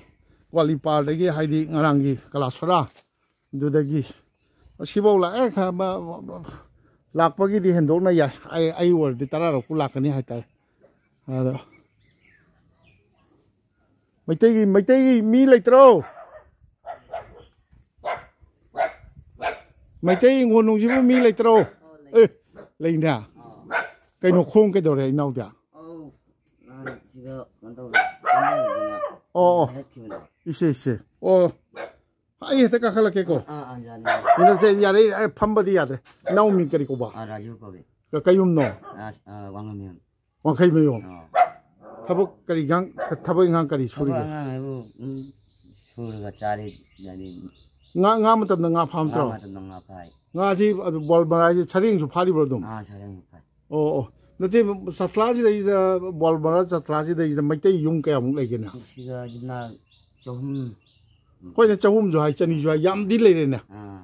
ꯀ꯭ꯋꯥꯂꯤꯄꯥꯔꯗꯒꯤ, ꯍꯥꯏꯗꯤ ꯉꯔꯥꯡꯒꯤ ꯀꯂꯥꯁꯣꯔꯥ ꯑꯗꯨꯗꯒꯤ ꯁꯤꯐꯧ ꯂꯥꯛꯑꯦ, ꯈ-, ꯃ-, ꯃ-, ꯂꯥꯛꯄꯒꯤꯗꯤ ꯍꯦꯟꯗꯣꯛꯅ ꯌꯥꯏ꯫ ꯑꯩ, ꯑꯩ ꯑꯣꯏꯔꯗꯤ ꯇꯔꯥꯔꯛꯄꯨ ꯂꯥꯛꯀꯅꯤ ꯍꯥꯏꯇꯥꯔꯦ꯫ ꯑꯗꯣ ꯃꯩꯇꯩꯒꯤ, ꯃꯩꯇꯩꯒꯤ ꯃꯤ ꯂꯩꯇ꯭ꯔꯣ? ꯃꯩꯇꯩ ꯏꯪꯈꯣꯜ ꯅꯨꯡꯁꯤꯕꯨ ꯃꯤ ꯂꯩꯇ꯭ꯔꯣ? ꯑꯦ, ꯂꯩꯅꯦ꯫ ꯀꯩꯅꯣ ꯈꯣꯡ ꯀꯩꯗꯧꯔꯦ ꯏꯅꯥꯎꯗꯤ? ꯑꯧ, ꯅꯍꯥꯟ ꯁꯤꯗ ꯀꯩꯅꯣ ꯇꯧꯔꯦ, ꯀꯩꯅꯣ ꯇꯧꯗꯅ ꯑꯣ, ꯑꯣ꯫ ꯍꯦꯛꯈꯤꯕꯅꯦ꯫ ꯏꯁꯦ, ꯏꯁꯦ꯫ ꯑꯣ, ꯑꯩ ꯍꯦꯛꯇ ꯀꯥꯈꯠꯂꯛꯀꯦꯀꯣ꯫ ꯑꯥ, ꯑꯥ, ꯌꯥꯅꯤ, ꯌꯥꯅꯤ꯫ ꯅꯠꯇꯦ, ꯌꯥꯔꯦ, ꯑꯩ ꯐꯝꯕꯗꯤ ꯌꯥꯗ꯭ꯔꯦ꯫ ꯏꯅꯥꯎ ꯃꯤꯡ ꯀꯔꯤ ꯀꯧꯕ? ꯑꯥ, ꯔꯥꯖꯨ ꯀꯧꯋꯦ꯫ ꯀ-, ꯀꯩ ꯌꯨꯝꯅꯣ? ꯑꯥ, ꯑꯥ, ꯋꯥꯡꯉꯝ ꯌꯨꯝ꯫ ꯋꯥꯡꯈꯩ ꯃꯌꯣꯝ꯫ ꯑꯥ꯫ ꯊꯕꯛ ꯀꯔꯤ ꯏꯟꯈꯥꯡ, ꯊꯕꯛ ꯏꯟꯈꯥꯡ ꯀꯔꯤ ꯊꯕꯛ ꯁꯨꯔꯤꯒꯦ? ꯑꯉꯥꯡ ꯍꯥꯏꯕꯨ, ꯎꯝ, ꯁꯨꯔꯒ ꯆꯥꯔꯤ, ꯌꯥꯅꯤ꯫ ꯉꯥ, ꯉꯥ ꯃꯇꯝꯗ ꯉꯥ ꯐꯥ ꯅꯠꯇ꯭ꯔꯣ? ꯉꯥ ꯃꯇꯝꯗ ꯉꯥ ꯐꯥꯏ꯫ ꯉꯥꯁꯤ ꯑꯗꯨ ꯕꯣꯜ ꯃꯔꯥꯏꯁꯦ ꯁꯔꯦꯡꯁꯨ ꯐꯥꯔꯤꯕ꯭ꯔꯣ ꯑꯗꯨꯝ? ꯑꯥ, ꯁꯔꯦꯡꯁꯨ ꯐꯥꯏ꯫ ꯑꯣ, ꯑꯣ꯫ ꯅꯠꯇꯦ, ꯆꯥꯁꯂꯥꯁꯤꯗꯩꯁꯤꯗ, ꯕꯣꯜ ꯃꯔꯥ ꯆꯥꯁꯂꯥꯁꯤꯗꯩꯁꯤꯗ ꯃꯩꯇꯩ ꯌꯨꯝ ꯀꯌꯥꯃꯨꯛ ꯂꯩꯒꯦꯅꯦ? ꯁꯤꯗ ꯌꯨꯝꯅꯥꯛ ꯆꯍꯨꯝ꯫ ꯑꯩꯈꯣꯏꯅ ꯆꯍꯨꯝꯁꯨ ꯍꯥꯏ, ꯆꯅꯤꯁꯨ ꯍꯥꯏ, ꯌꯥꯝꯗꯤ ꯂꯩꯔꯦꯅꯦ꯫ ꯑꯥ꯫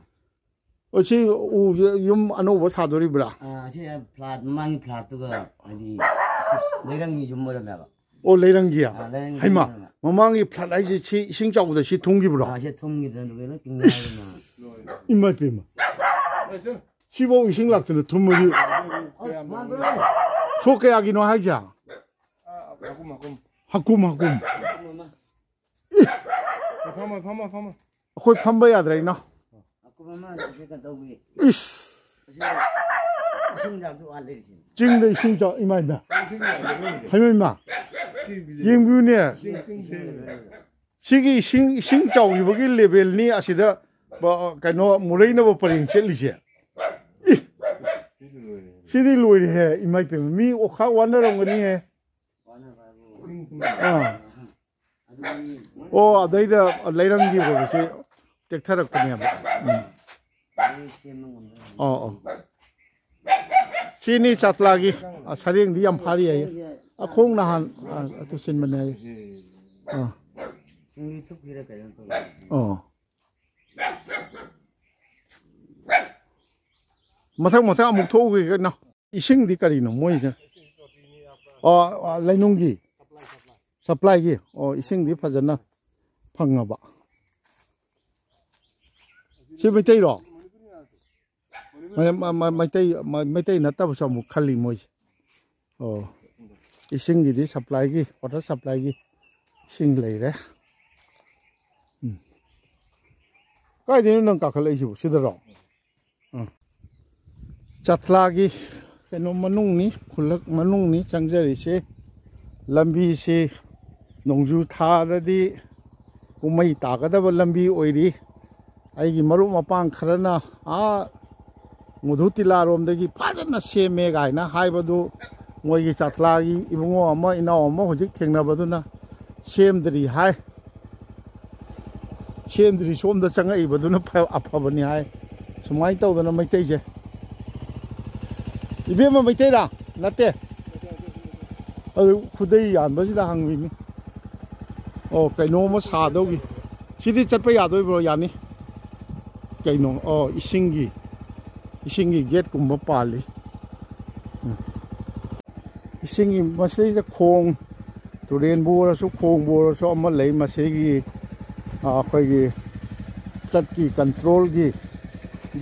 ꯑꯣ, ꯁꯤ ꯎ ꯌꯨꯝ ꯑꯅꯧꯕ ꯁꯥꯗꯣꯔꯤꯕ꯭ꯔꯥ? ꯑꯥ, ꯑꯁꯤ ꯐ꯭ꯂꯥꯠ, ꯃꯃꯥꯡꯒꯤ ꯐ꯭ꯂꯥꯠꯇꯨꯒ, ꯍꯥꯏꯗꯤ, ꯁꯤ ꯂꯩꯔꯪꯒꯤ ꯌꯨꯝ ꯑꯣꯏꯔꯝꯃꯦꯕ꯫ ꯑꯣ, ꯂꯩꯔꯪꯒꯤ? ꯑꯥ, ꯂꯩꯔꯪꯒꯤ ꯍꯩꯃꯥ, ꯌꯨꯝ ꯑꯣꯏꯔꯝꯃꯦ꯫ ꯃꯃꯥꯡꯒꯤ ꯐ꯭ꯂꯥꯠ ꯍꯥꯏꯁꯦ ꯁꯤ ꯏꯁꯤꯡ ꯆꯥꯎꯕꯗ ꯁꯤ ꯊꯨꯝꯈꯤꯕ꯭ꯔꯣ? ꯑꯥ, ꯁꯤ ꯊꯨꯝꯈꯤꯗꯅ ꯂꯣꯏꯅ ꯀꯤꯟ ꯏꯁ! ꯉꯥꯏꯗꯅ꯫ ꯏꯃꯥ ꯏꯄꯦꯝꯃ꯫ ꯁꯤꯐꯧ ꯏꯁꯤꯡ ꯂꯥꯛꯇꯅ ꯊꯨꯝꯃꯗꯤ꯫ ꯑꯣ, ꯃꯥꯟꯕ꯭ꯔꯣ? ꯁꯣꯛ ꯀꯌꯥꯒꯤꯅꯣ ꯍꯥꯏꯁꯦ? ꯍꯀꯨꯝ, ꯍꯀꯨꯝ꯫ ꯍꯀꯨꯝ, ꯍꯀꯨꯝ꯫ ꯐꯝꯃꯣ, ꯐꯝꯃꯣ, ꯐꯝꯃꯣ꯫ ꯑꯩꯈꯣꯏ ꯐꯝꯕ ꯌꯥꯗ꯭ꯔꯦ, ꯏꯅꯥꯎ꯫ ꯍꯀꯨꯝ ꯑꯃ ꯑꯁꯤ ꯀꯩꯅꯣ ꯇꯧꯕꯤ꯫ ꯏꯁ! ꯑꯁꯤ ꯏꯁꯤꯡ ꯌꯥꯝꯗꯤ ꯋꯥꯠꯂꯦ ꯁꯤ꯫ ꯆꯤꯡꯗ ꯏꯁꯤꯡ ꯆꯥꯎ-, ꯏꯃꯥ, ꯏꯃꯥ꯫ ꯍꯩꯃꯥ, ꯏꯃꯥ꯫ ꯌꯦꯡꯕꯤꯌꯨꯅꯦ꯫ ꯏꯁꯤꯡ, ꯏꯁꯤꯡ ꯂꯩꯔꯦ꯫ ꯁꯤꯒꯤ ꯏꯁꯤꯡ, ꯏꯁꯤꯡ ꯆꯥꯎꯈꯤꯕꯒꯤ ꯂꯦꯚꯦꯜꯅꯤ ꯑꯁꯤꯗ, ꯕ-, ꯀꯩꯅꯣ, ꯃꯨꯔꯩꯅꯕ ꯄꯔꯦꯡ ꯆꯠꯂꯤꯁꯦ꯫ ꯏ! ꯁꯤꯗꯤ ꯂꯣꯏꯔꯦꯍꯦ, ꯏꯃꯥ ꯏꯄꯦꯝꯃ꯫ ꯃꯤ ꯑꯣꯈꯥꯛ ꯋꯥꯅꯔꯝꯒꯅꯤꯍꯦ꯫ ꯑꯥ꯫ ꯑꯣ, ꯑꯗꯩꯗ ꯂꯩꯔꯪꯒꯤ ꯑꯣꯏꯕꯁꯤ ꯇꯦꯛꯊꯔꯛꯄꯅꯦꯕ꯫ ꯎꯝ꯫ ꯑꯣ, ꯑꯣ꯫ ꯁꯤꯅꯤ ꯆꯥꯇ꯭ꯂꯥꯒꯤ, ꯑ, ꯁꯔꯦꯡꯗꯤ ꯌꯥꯝ ꯐꯥꯔꯤ ꯍꯥꯏꯌꯦ꯫ ꯑꯈꯣꯡ ꯅꯍꯥꯟ, ꯑ, ꯇꯨꯁꯤꯟꯕꯅꯦ ꯍꯥꯏꯌꯦ꯫ ꯑꯥ꯫ ꯑꯣ꯫ ꯃꯊꯪ ꯃꯊꯪ ꯑꯃꯨꯛ ꯊꯣꯛꯎꯒꯦ ꯀꯩꯅꯣ꯫ ꯏꯁꯤꯡꯗꯤ ꯀꯔꯤꯅꯣ ꯃꯣꯏꯅ? ꯑꯣ, ꯑꯣ, ꯂꯩꯅꯨꯡꯒꯤ ꯁꯄ꯭ꯂꯥꯏꯒꯤ꯫ ꯑꯣ, ꯏꯁꯤꯡꯗꯤ ꯐꯖꯅ ꯐꯪꯉꯕ꯫ ꯁꯤ ꯃꯩꯇꯩꯔꯣ? ꯃ-, ꯃ-, ꯃ-, ꯃꯩꯇꯩ, ꯃ-, ꯃꯩꯇꯩ ꯅꯠꯇꯕꯁꯨ ꯑꯃꯨꯛ ꯈꯜꯂꯤ ꯃꯣꯏꯁꯦ꯫ ꯑꯣ, ꯏꯁꯤꯡꯒꯤꯗꯤ ꯁꯄ꯭ꯂꯥꯏꯒꯤ, ꯋꯥꯇꯔ ꯁꯄ꯭ꯂꯥꯏꯒꯤ ꯏꯁꯤꯡ ꯂꯩꯔꯦ꯫ ꯎꯝ꯫ ꯀꯥꯏꯗꯩꯅꯣ ꯅꯪ ꯀꯥꯈꯠꯂꯛꯏꯁꯤꯕꯨ? ꯁꯤꯗꯔꯣ? ꯑꯥ꯫ ꯆꯥꯊ꯭ꯂꯥꯒꯤ ꯀꯩꯅꯣ ꯃꯅꯨꯡꯅꯤ, ꯈꯨꯜꯂꯛ ꯃꯅꯨꯡꯅꯤ ꯆꯪꯖꯔꯤꯁꯦ꯫ ꯂꯝꯕꯤꯁꯤ ꯅꯣꯡꯖꯨ ꯊꯥꯗꯗꯤ ꯀꯨꯝꯍꯩ ꯇꯥꯒꯗꯕ ꯂꯝꯕꯤ ꯑꯣꯏꯔꯤ꯫ ꯑꯩꯒꯤ ꯃꯔꯨꯞ ꯃꯄꯥꯡ ꯈꯔꯅ ꯑꯥ ꯃꯨꯙꯨ ꯇꯤꯂꯥꯔꯣꯝꯗꯒꯤ ꯐꯖꯅ ꯁꯦꯝꯃꯦ ꯀꯥꯏꯅ ꯍꯥꯏꯕꯗꯨ, ꯃꯣꯏꯒꯤ ꯆꯥꯊ꯭ꯂꯥꯒꯤ ꯏꯕꯨꯡꯉꯣ ꯑꯃ, ꯏꯅꯥꯎ ꯑꯃ ꯍꯧꯖꯤꯛ ꯊꯦꯡꯅꯕꯗꯨꯅ ꯁꯦꯝꯗ꯭ꯔꯤ ꯍꯥꯏ꯫ ꯁꯦꯝꯗ꯭ꯔꯤ, ꯁꯣꯝꯗ ꯆꯪꯉꯛꯏꯕꯗꯨꯅ ꯐ-, ꯑꯐꯕꯅꯤ ꯍꯥꯏ꯫ ꯁꯨꯃꯥꯏꯅ ꯇꯧꯗꯅ ꯃꯩꯇꯩꯁꯦ, ꯏꯕꯦꯝꯃ ꯃꯩꯇꯩꯔꯥ? ꯅꯠꯇꯦ꯫ ꯑꯗꯨ ꯈꯨꯗꯩ ꯌꯥꯟꯕꯁꯤꯗ ꯍꯪꯉꯤꯅꯤ꯫ ꯑꯣ, ꯀꯩꯅꯣꯝꯃ ꯁꯥꯗꯧꯒꯤ꯫ ꯁꯤꯗꯤ ꯆꯠꯄ ꯌꯥꯗꯣꯏꯕ꯭ꯔꯣ? ꯌꯥꯅꯤ꯫ ꯀꯩꯅꯣ? ꯑꯣ, ꯏꯁꯤꯡꯒꯤ, ꯏꯁꯤꯡꯒꯤ ꯒꯦꯠꯀꯨꯝꯕ ꯄꯥꯜꯂꯤ꯫ ꯎꯝ꯫ ꯏꯁꯤꯡꯒꯤ ꯃꯁꯤꯗꯩꯁꯤꯗ ꯈꯣꯡ, ꯇꯨꯔꯦꯟꯕꯨ ꯑꯣꯏꯔꯁꯨ, ꯈꯣꯡꯕꯨ ꯑꯣꯏꯔꯁꯨ ꯑꯃ ꯂꯩ꯫ ꯃꯁꯤꯒꯤ, ꯑ, ꯑꯩꯈꯣꯏꯒꯤ floodꯀꯤ controlꯒꯤ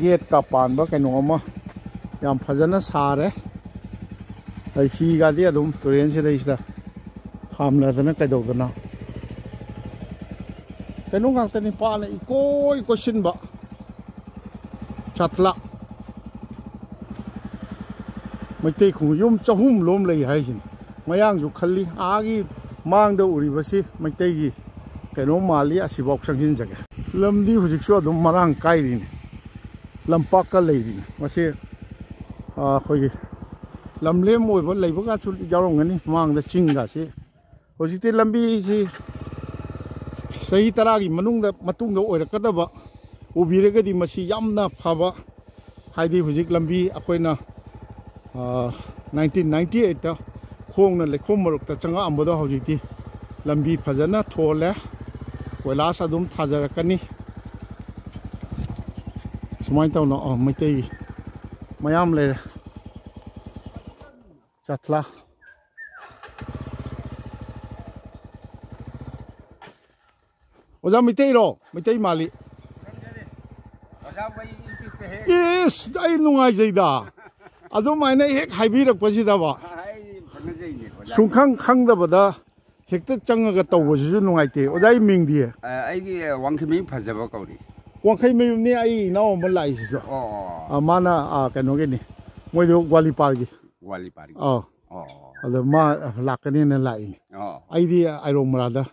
gateꯀ ꯄꯥꯟꯕ ꯀꯩꯅꯣ ꯑꯃ ꯌꯥꯝ ꯐꯖꯅ ꯁꯥꯔꯦ꯫ ꯑꯩ ꯍꯤꯒꯗꯤ ꯑꯗꯨꯝ ꯇꯨꯔꯦꯟꯁꯤꯗꯩꯁꯤꯗ ꯈꯥꯝꯅꯗꯅ ꯀꯩꯗꯧꯗꯅ ꯀꯩꯅꯣ ꯉꯥꯛꯇꯅꯤ, ꯄꯥꯠꯅ ꯏꯀꯣꯏ ꯀꯣꯏꯁꯤꯟꯕ꯫ ꯆꯥꯊ꯭ꯂꯥ꯫ ꯃꯩꯇꯩ ꯈꯨꯡꯒꯪ ꯌꯨꯝ ꯆꯍꯨꯝ ꯂꯣꯝ ꯂꯩ ꯍꯥꯏꯁꯤꯅꯤ꯫ ꯃꯌꯥꯡꯁꯨ ꯈꯜꯂꯤ, ꯑꯥꯒꯤ ꯃꯥꯡꯗ ꯎꯔꯤꯕꯁꯤ ꯃꯩꯇꯩꯒꯤ ꯀꯩꯅꯣ ꯃꯥꯜꯂꯤ, ꯑꯁꯤꯐꯥꯎ ꯆꯪꯁꯤꯟꯖꯒꯦ꯫ ꯂꯝꯗꯤ ꯍꯧꯖꯤꯛꯁꯨ ꯑꯗꯨꯝ ꯃꯔꯥꯡ ꯀꯥꯏꯔꯤꯅꯤ, ꯂꯝꯄꯥꯛꯀ ꯂꯩꯔꯤꯅꯤ꯫ ꯃꯁꯤ, ꯑ, ꯑꯩꯈꯣꯏꯒꯤ ꯂꯝꯂꯦꯝ ꯑꯣꯏꯕ ꯂꯩꯕꯒꯁꯨ ꯌꯥꯎꯔꯝꯒꯅꯤ꯫ ꯃꯃꯥꯡꯗ ꯆꯤꯡꯒꯁꯤ, ꯍꯧꯖꯤꯛꯇꯤ ꯂꯝꯕꯤꯁꯤ ꯆꯍꯤ ꯇꯔꯥꯒꯤ ꯃꯅꯨꯡꯗ, ꯃꯇꯨꯡꯗ ꯑꯣꯏꯔꯛꯀꯗꯕ ꯎꯕꯤꯔꯒꯗꯤ ꯃꯁꯤ ꯌꯥꯝꯅ ꯐꯕ꯫ ꯍꯥꯏꯗꯤ ꯍꯧꯖꯤꯛ ꯂꯝꯕꯤ ꯑꯩꯈꯣꯏꯅ, ꯑ, nineteen ninety eightꯇ ꯈꯣꯡꯅ ꯂꯩꯈꯣꯝ ꯃꯔꯛꯇ ꯆꯪꯉꯛꯑꯝꯕꯗꯣ ꯍꯧꯖꯤꯛꯇꯤ ꯂꯝꯕꯤ ꯐꯖꯅ ꯊꯣꯜꯂꯦ, ꯀꯣꯏꯂꯥꯁ ꯑꯗꯨꯝ ꯊꯥꯖꯔꯛꯀꯅꯤ꯫ ꯁꯨꯃꯥꯏꯅ ꯇꯧꯅ, ꯑ, ꯃꯩꯇꯩ ꯃꯌꯥꯝ ꯂꯩꯔꯦ꯫ ꯆꯠꯂꯥ꯫ ꯑꯣꯖꯥ ꯃꯩꯇꯩꯔꯣ? ꯃꯩꯇꯩ ꯃꯥꯜꯂꯤ꯫ ꯏꯁ, ꯑꯩ ꯅꯨꯡꯉꯥꯏꯖꯩꯗ꯫ ꯑꯗꯨꯃꯥꯏꯅ ꯍꯦꯛ ꯍꯥꯏꯕꯤꯔꯛꯄꯁꯤꯗꯕ꯫ ꯁꯨꯡꯈꯪ ꯈꯪꯗꯕꯗ ꯍꯦꯛꯇ ꯆꯪꯉꯒ ꯇꯧꯕꯁꯤꯁꯨ ꯅꯨꯡꯉꯥꯏꯇꯦ꯫ ꯑꯣꯖꯥꯒꯤ ꯃꯤꯡꯗꯤ? ꯑ, ꯑꯩꯒꯤ ꯋꯥꯡꯈꯩꯃꯌꯨꯝ ꯐꯖꯕ ꯀꯧꯔꯤ꯫ ꯋꯥꯡꯈꯩꯃꯌꯨꯝꯅꯤ ꯑꯩ ꯏꯅꯥꯎ ꯑꯃ ꯂꯥꯛꯏꯁꯤꯁꯨ꯫ ꯑꯣ, ꯑꯣ꯫ ꯑ, ꯃꯥꯅ, ꯑ, ꯀꯩꯅꯣꯒꯤꯅꯤ, ꯃꯣꯏꯗꯣ ꯒ꯭ꯋꯥꯂꯤꯄꯥꯔꯒꯤ꯫ ꯒ꯭ꯋꯥꯂꯤꯄꯥꯔꯒꯤ꯫ ꯑꯥ꯫ ꯑꯣ, ꯑꯣ꯫ ꯑꯗ ꯃꯥ ꯂꯥꯛꯀꯅꯦꯅ ꯂꯥꯛꯏꯅꯤ꯫ ꯑꯣ꯫ ꯑꯩꯗꯤ ꯑꯥꯏꯔꯣꯡ ꯃꯔꯥꯗ꯫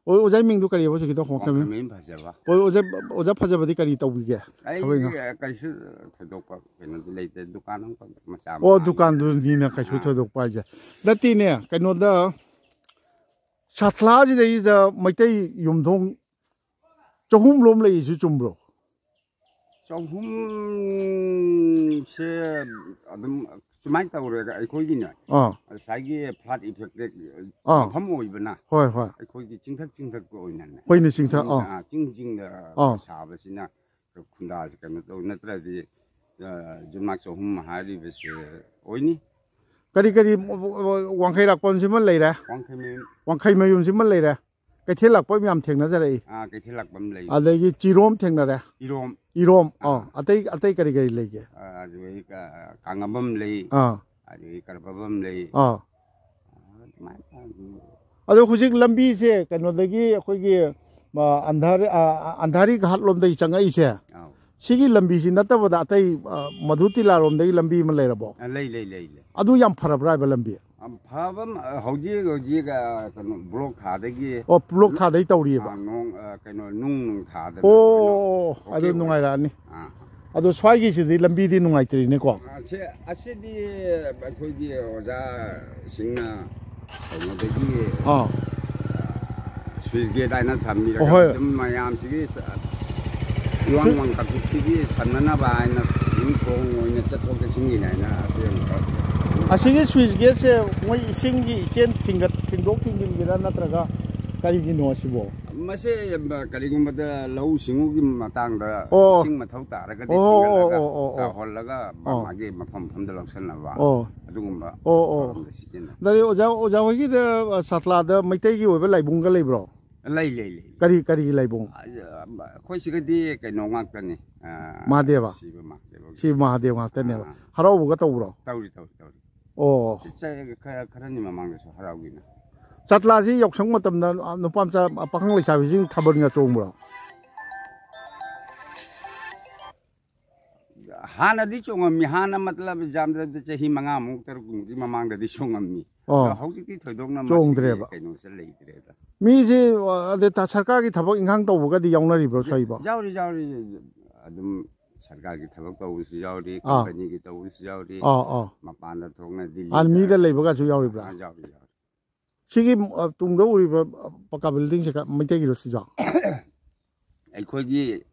ꯑꯣ, ꯑꯣꯖꯥꯒꯤ ꯃꯤꯡꯗꯣ ꯀꯔꯤꯕ ꯍꯧꯖꯤꯛꯀꯤꯗꯣ? ꯋꯥꯡꯈꯩꯃꯌꯨꯝ? ꯋꯥꯡꯈꯩꯃꯌꯨꯝ ꯐꯖꯕ꯫ ꯑꯣ, ꯑꯣꯖꯥ, ꯑꯣꯖꯥ ꯐꯖꯕꯗꯤ ꯀꯔꯤ ꯇꯧꯕꯤꯒꯦ? ꯑꯩ, ꯊꯕꯛ ꯏꯪꯈꯥꯡ? ꯑ, ꯀꯩꯁꯨ ꯊꯣꯏꯗꯣꯛꯄ ꯀꯩꯅꯣꯗꯤ ꯂꯩꯇꯦ, ꯗꯨꯀꯥꯟ ꯑꯃꯈꯛ ꯃꯆꯥ ꯑꯣ, ꯃꯉꯥ ꯗꯨꯀꯥꯟꯗꯨꯅꯤꯅ ꯀꯩꯁꯨ ꯑꯥ꯫ ꯊꯣꯏꯗꯣꯛꯄ ꯍꯥꯏꯁꯦ ꯅꯠꯇꯦꯅꯦ꯫ ꯀꯩꯅꯣꯗ, ꯁꯥꯊ꯭ꯂꯥꯁꯤꯗꯩꯁꯤꯗ ꯃꯩꯇꯩ ꯌꯨꯝꯊꯣꯡ ꯆꯍꯨꯝ ꯂꯣꯝ ꯂꯩꯔꯤꯁꯤ ꯆꯨꯝꯕ꯭ꯔꯣ? ꯆꯍꯨꯝꯁꯦ ꯑꯗꯨꯝ ꯁꯨꯃꯥꯏꯅ ꯇꯧꯔꯦ꯫ ꯑꯩꯈꯣꯏꯒꯤꯅꯦ, ꯑꯥ꯫ ꯉꯁꯥꯏꯒꯤ flood affected ꯑꯥ꯫ ꯃꯐꯝ ꯑꯣꯏꯕꯅ ꯍꯣꯏ, ꯍꯣꯏ꯫ ꯑꯩꯈꯣꯏꯒꯤ ꯆꯤꯡꯊꯛ ꯆꯤꯡꯊꯛꯇ ꯑꯣꯏꯅꯅꯦ꯫ ꯍꯣꯏꯅꯦ, ꯆꯤꯡꯊꯛ, ꯆꯤꯡ, ꯑꯥ꯫ ꯑꯥ, ꯆꯤꯡ ꯆꯤꯡꯗ ꯑꯥ꯫ ꯁꯥꯕꯁꯤꯅ ꯈꯨꯟꯗꯥꯁꯦ ꯀꯩꯅꯣ ꯇꯧ, ꯅꯠꯇ꯭ꯔꯗꯤ, ꯑ, ꯌꯨꯝꯅꯥꯛ ꯆꯍꯨꯝ ꯍꯥꯏꯔꯤꯕꯁꯦ ꯑꯣꯏꯅꯤ꯫ ꯀꯔꯤ ꯀꯔꯤ, ꯋꯥꯡꯈꯩ ꯂꯥꯛꯄꯝꯁꯤꯃ ꯂꯩꯔꯦ꯫ ꯋꯥꯡꯈꯩ ꯃꯌꯨꯝ꯫ ꯋꯥꯡꯈꯩ ꯃꯌꯨꯝꯁꯤꯃ ꯂꯩꯔꯦ꯫ ꯀꯩꯊꯦꯜ ꯂꯥꯛꯄꯝ ꯌꯥꯝ ꯊꯦꯡꯅꯖꯔꯛꯏ꯫ ꯑꯥ, ꯀꯩꯊꯦꯜ ꯂꯥꯛꯄꯝ ꯂꯩ꯫ ꯑꯗꯒꯤ ꯆꯤꯔꯣꯝ ꯊꯦꯡꯅꯔꯦ꯫ ꯏꯔꯣꯝ꯫ ꯏꯔꯣꯝ꯫ ꯑꯥ꯫ ꯑꯣ, ꯑꯇꯩ, ꯑꯇꯩ ꯀꯔꯤ ꯀꯔꯤ ꯂꯩꯒꯦ? ꯑꯥ, ꯑꯗꯨꯗꯒꯤ ꯀ-, ꯀꯥꯡꯉꯕꯝ ꯂꯩ꯫ ꯑꯥ꯫ ꯑꯗꯨꯗꯒꯤ ꯀꯔꯄꯕꯝ ꯂꯩ꯫ ꯑꯥ꯫ ꯑꯗꯨꯃꯥꯏꯅ ꯇꯧꯗꯅ꯫ ꯑꯗꯣ ꯍꯧꯖꯤꯛ ꯂꯝꯕꯤꯁꯦ ꯀꯩꯅꯣꯗꯒꯤ ꯑꯩꯈꯣꯏꯒꯤ, ꯑ, ꯑꯟꯙꯥꯔꯤ, ꯑ, ꯑ, ꯑꯟꯙꯥꯔꯤ ꯘꯥꯠ ꯂꯣꯝꯗꯒꯤ ꯆꯪꯉꯛꯏꯁꯦ, ꯑꯧ꯫ ꯁꯤꯒꯤ ꯂꯝꯕꯤꯁꯤ ꯅꯠꯇꯕꯗ ꯑꯇꯩ, ꯑ, ꯃꯙꯨꯇꯤꯂꯥꯔꯣꯝꯗꯒꯤ ꯂꯝꯕꯤ ꯑꯃ ꯂꯩꯔꯕꯣ? ꯑ, ꯂꯩ, ꯂꯩ, ꯂꯩ, ꯂꯩ꯫ ꯑꯗꯨ ꯌꯥꯝ ꯐꯔꯕ꯭ꯔꯥ ꯍꯥꯏꯕ ꯂꯝꯕꯤ? ꯌꯥꯝ ꯐꯕ ꯑꯃ, ꯍꯧꯖꯤꯛ, ꯍꯧꯖꯤꯛ, ꯑ, ꯀꯩꯅꯣ, ꯕ꯭ꯂꯣꯛ ꯊꯥꯗꯒꯤ ꯑꯣ, ꯕ꯭ꯂꯣꯛ ꯊꯥꯗꯩ ꯇꯧꯔꯤꯑꯕ? ꯑ, ꯅꯣꯡ, ꯑ, ꯀꯩꯅꯣ, ꯅꯨꯡ, ꯅꯨꯡ ꯊꯥꯗꯅ ꯑꯣ, ꯂꯣꯏꯅ ꯑꯣ, ꯑꯣ, ꯑꯣꯀꯦ ꯑꯗꯨ ꯑꯣꯏꯔꯦ꯫ ꯅꯨꯡꯉꯥꯏꯔꯛꯑꯅꯤ꯫ ꯑꯥ꯫ ꯑꯗꯣ ꯁ꯭ꯋꯥꯏꯒꯤꯁꯤꯗꯤ ꯂꯝꯕꯤꯗꯤ ꯅꯨꯡꯉꯥꯏꯇ꯭ꯔꯤꯅꯦꯀꯣ? ꯑꯁꯦ-, ꯑꯁꯤꯗꯤ ꯑꯩꯈꯣꯏꯒꯤ ꯑꯣꯖꯥꯁꯤꯡꯅ ꯀꯩꯅꯣꯗꯒꯤ ꯑꯥ꯫ ꯁ꯭ꯋꯤꯁ ꯒꯦꯠ ꯍꯥꯏꯅ ꯊꯝꯕꯤꯔꯒ ꯑꯍꯣꯏ꯫ ꯑꯗꯨꯝ ꯃꯌꯥꯝꯁꯤꯒꯤ ꯁ-, ꯏꯋꯥꯡ ꯁ꯭ꯋꯤ-, ꯋꯥꯡ ꯀꯥꯡꯆꯤꯁꯤꯒꯤ ꯁꯝꯅꯅꯕ ꯍꯥꯏꯅ ꯑꯗꯨꯝ ꯊꯣꯡ ꯑꯣꯏꯅ ꯆꯠꯊꯣꯛ ꯆꯠꯁꯤꯟꯒꯤꯅꯤ ꯍꯥꯏꯅ ꯑꯁꯤ ꯑꯃꯨꯛꯀ ꯑꯁꯤꯒꯤ ꯁ꯭ꯋꯤꯁ ꯒꯦꯠꯁꯦ ꯃꯣꯏ ꯏꯁꯤꯡꯒꯤ ꯏꯆꯦꯟ ꯊꯤꯡꯒꯠ-, ꯊꯤꯡꯗꯣꯛ ꯊꯤꯡꯖꯤꯟꯒꯤꯔ ꯅꯠꯇ꯭ꯔꯒ? ꯀꯔꯤꯒꯤꯅꯣ ꯁꯤꯕꯣ? ꯃꯁꯦ, ꯀꯔꯤꯒꯨꯝꯕꯗ ꯂꯧꯎ ꯁꯤꯡꯎꯒꯤ ꯃꯇꯥꯡꯗ ꯑꯣ꯫ ꯏꯁꯤꯡ ꯃꯊꯧ ꯇꯥꯔꯒꯗꯤ ꯑꯣ, ꯑꯣ, ꯊꯤꯡꯒꯠꯂꯒ, ꯑꯣ, ꯑꯣ, ꯑꯣ꯫ ꯍꯣꯜꯂꯒ ꯑꯣ꯫ ꯃꯥꯒꯤ ꯃꯐꯝ ꯃꯐꯝꯗ ꯂꯧꯁꯟꯅꯕ ꯑꯣ꯫ ꯑꯗꯨꯒꯨꯝꯕ ꯑꯣ, ꯑꯣ꯫ ꯃꯐꯝꯗ ꯁꯤꯖꯤꯟꯅꯩ꯫ ꯑꯗꯨꯗꯤ ꯑꯣꯖꯥ, ꯑꯣꯖꯥ ꯍꯣꯏꯒꯤꯗ, ꯑ, ꯁꯥꯇ꯭ꯂꯥꯗ ꯃꯩꯇꯩꯒꯤ ꯑꯣꯏꯕ ꯂꯥꯏꯕꯨꯡꯒ ꯂꯩꯕ꯭ꯔꯣ? ꯂꯩ, ꯂꯩ, ꯂꯩ꯫ ꯀꯔꯤ, ꯀꯔꯤꯒꯤ ꯂꯥꯏꯕꯨꯡ? ꯑ, ꯑꯩꯈꯣꯏ ꯁꯤꯒꯗꯤ ꯀꯩꯅꯣ ꯉꯥꯛꯇꯅꯤ꯫ ꯑ, ꯃꯍꯥꯗꯦꯕ? ꯁꯤꯕ ꯃꯍꯥꯗꯦꯕꯒꯤ꯫ ꯁꯤꯕ ꯃꯍꯥꯗꯦꯕ ꯉꯥꯛꯇꯅꯦꯕ꯫ ꯑꯥ꯫ ꯍꯔꯥꯎꯕꯒ ꯇꯧꯕ꯭ꯔꯣ? ꯇꯧꯔꯤ, ꯇꯧꯔꯤ, ꯇꯧꯔꯤ꯫ ꯑꯣ꯫ ꯁꯤ ꯆ-, ꯈꯔ, ꯈꯔꯅꯤ ꯃꯃꯥꯡꯗꯁꯨ ꯍꯔꯥꯎꯈꯤꯅ꯫ ꯆꯥꯇ꯭ꯂꯥꯁꯤ ꯌꯥꯎꯁꯪ ꯃꯇꯝꯗ, ꯑ, ꯅꯨꯄꯥ ꯃꯆꯥ, ꯑ, ꯄꯥꯈꯪ ꯂꯩꯁꯥꯕꯤꯁꯤꯡ ꯊꯥꯕꯜꯒ ꯆꯣꯡꯕ꯭ꯔꯣ? ꯍꯥꯟꯅꯗꯤ ꯆꯣꯡꯉꯝꯃꯤ꯫ ꯍꯥꯟꯅ ꯃꯇꯂꯕ ꯌꯥꯝꯗ꯭ꯔꯕꯗ ꯆꯍꯤ ꯃꯉꯥꯃꯨꯛ, ꯇꯔꯨꯛꯃꯨꯛꯀꯤ ꯃꯃꯥꯡꯗꯗꯤ ꯆꯣꯡꯉꯝꯃꯤ꯫ ꯑꯣ꯫ ꯑꯗꯣ ꯍꯧꯖꯤꯛꯇꯤ ꯊꯣꯏꯗꯣꯛꯅ ꯃꯁꯤꯒꯤ ꯆꯣꯡꯗ꯭ꯔꯦꯕ꯫ ꯀꯩꯅꯣꯁꯦ ꯂꯩꯇ꯭ꯔꯦꯗ꯫ ꯃꯤꯁꯤ, ꯑ, ꯑꯗ ꯊ-, ꯁꯔꯀꯥꯔꯒꯤ ꯊꯕꯛ ꯏꯪꯈꯥꯡ ꯇꯧꯕꯒꯗꯤ ꯌꯥꯎꯅꯔꯤꯕ꯭ꯔꯣ ꯁ꯭ꯋꯥꯏꯕꯣ? ꯌꯥꯎꯔꯤ, ꯌꯥꯎꯔꯤ꯫ ꯑꯗꯨꯝ ꯁꯔꯀꯥꯔꯒꯤ ꯊꯕꯛ ꯇꯧꯕꯁꯨ ꯌꯥꯎꯔꯤ, ꯑꯥ꯫ ꯀꯝꯄꯅꯤꯒꯤ ꯇꯧꯕꯁꯨ ꯌꯥꯎꯔꯤ, ꯑꯥ, ꯑꯥ꯫ ꯃꯄꯥꯟꯗ ꯊꯣꯛꯅ ꯗꯤꯜꯂꯤꯗ ꯑꯥꯔꯃꯤꯗ ꯂꯩꯕꯒꯁꯨ ꯌꯥꯎꯔꯤꯕ꯭ꯔꯥ? ꯑꯥ, ꯌꯥꯎꯔꯤ, ꯌꯥꯎꯔꯤ꯫ ꯁꯤꯒꯤ, ꯑ, ꯇꯨꯡꯗ ꯎꯔꯤꯕ, ꯑ, ꯄꯀꯥ ꯕꯤꯜꯗꯤꯡꯁꯦ ꯀ-, ꯃꯩꯇꯩꯒꯤꯔꯣ ꯁꯤꯁꯨ? ꯑꯩꯈꯣꯏꯒꯤ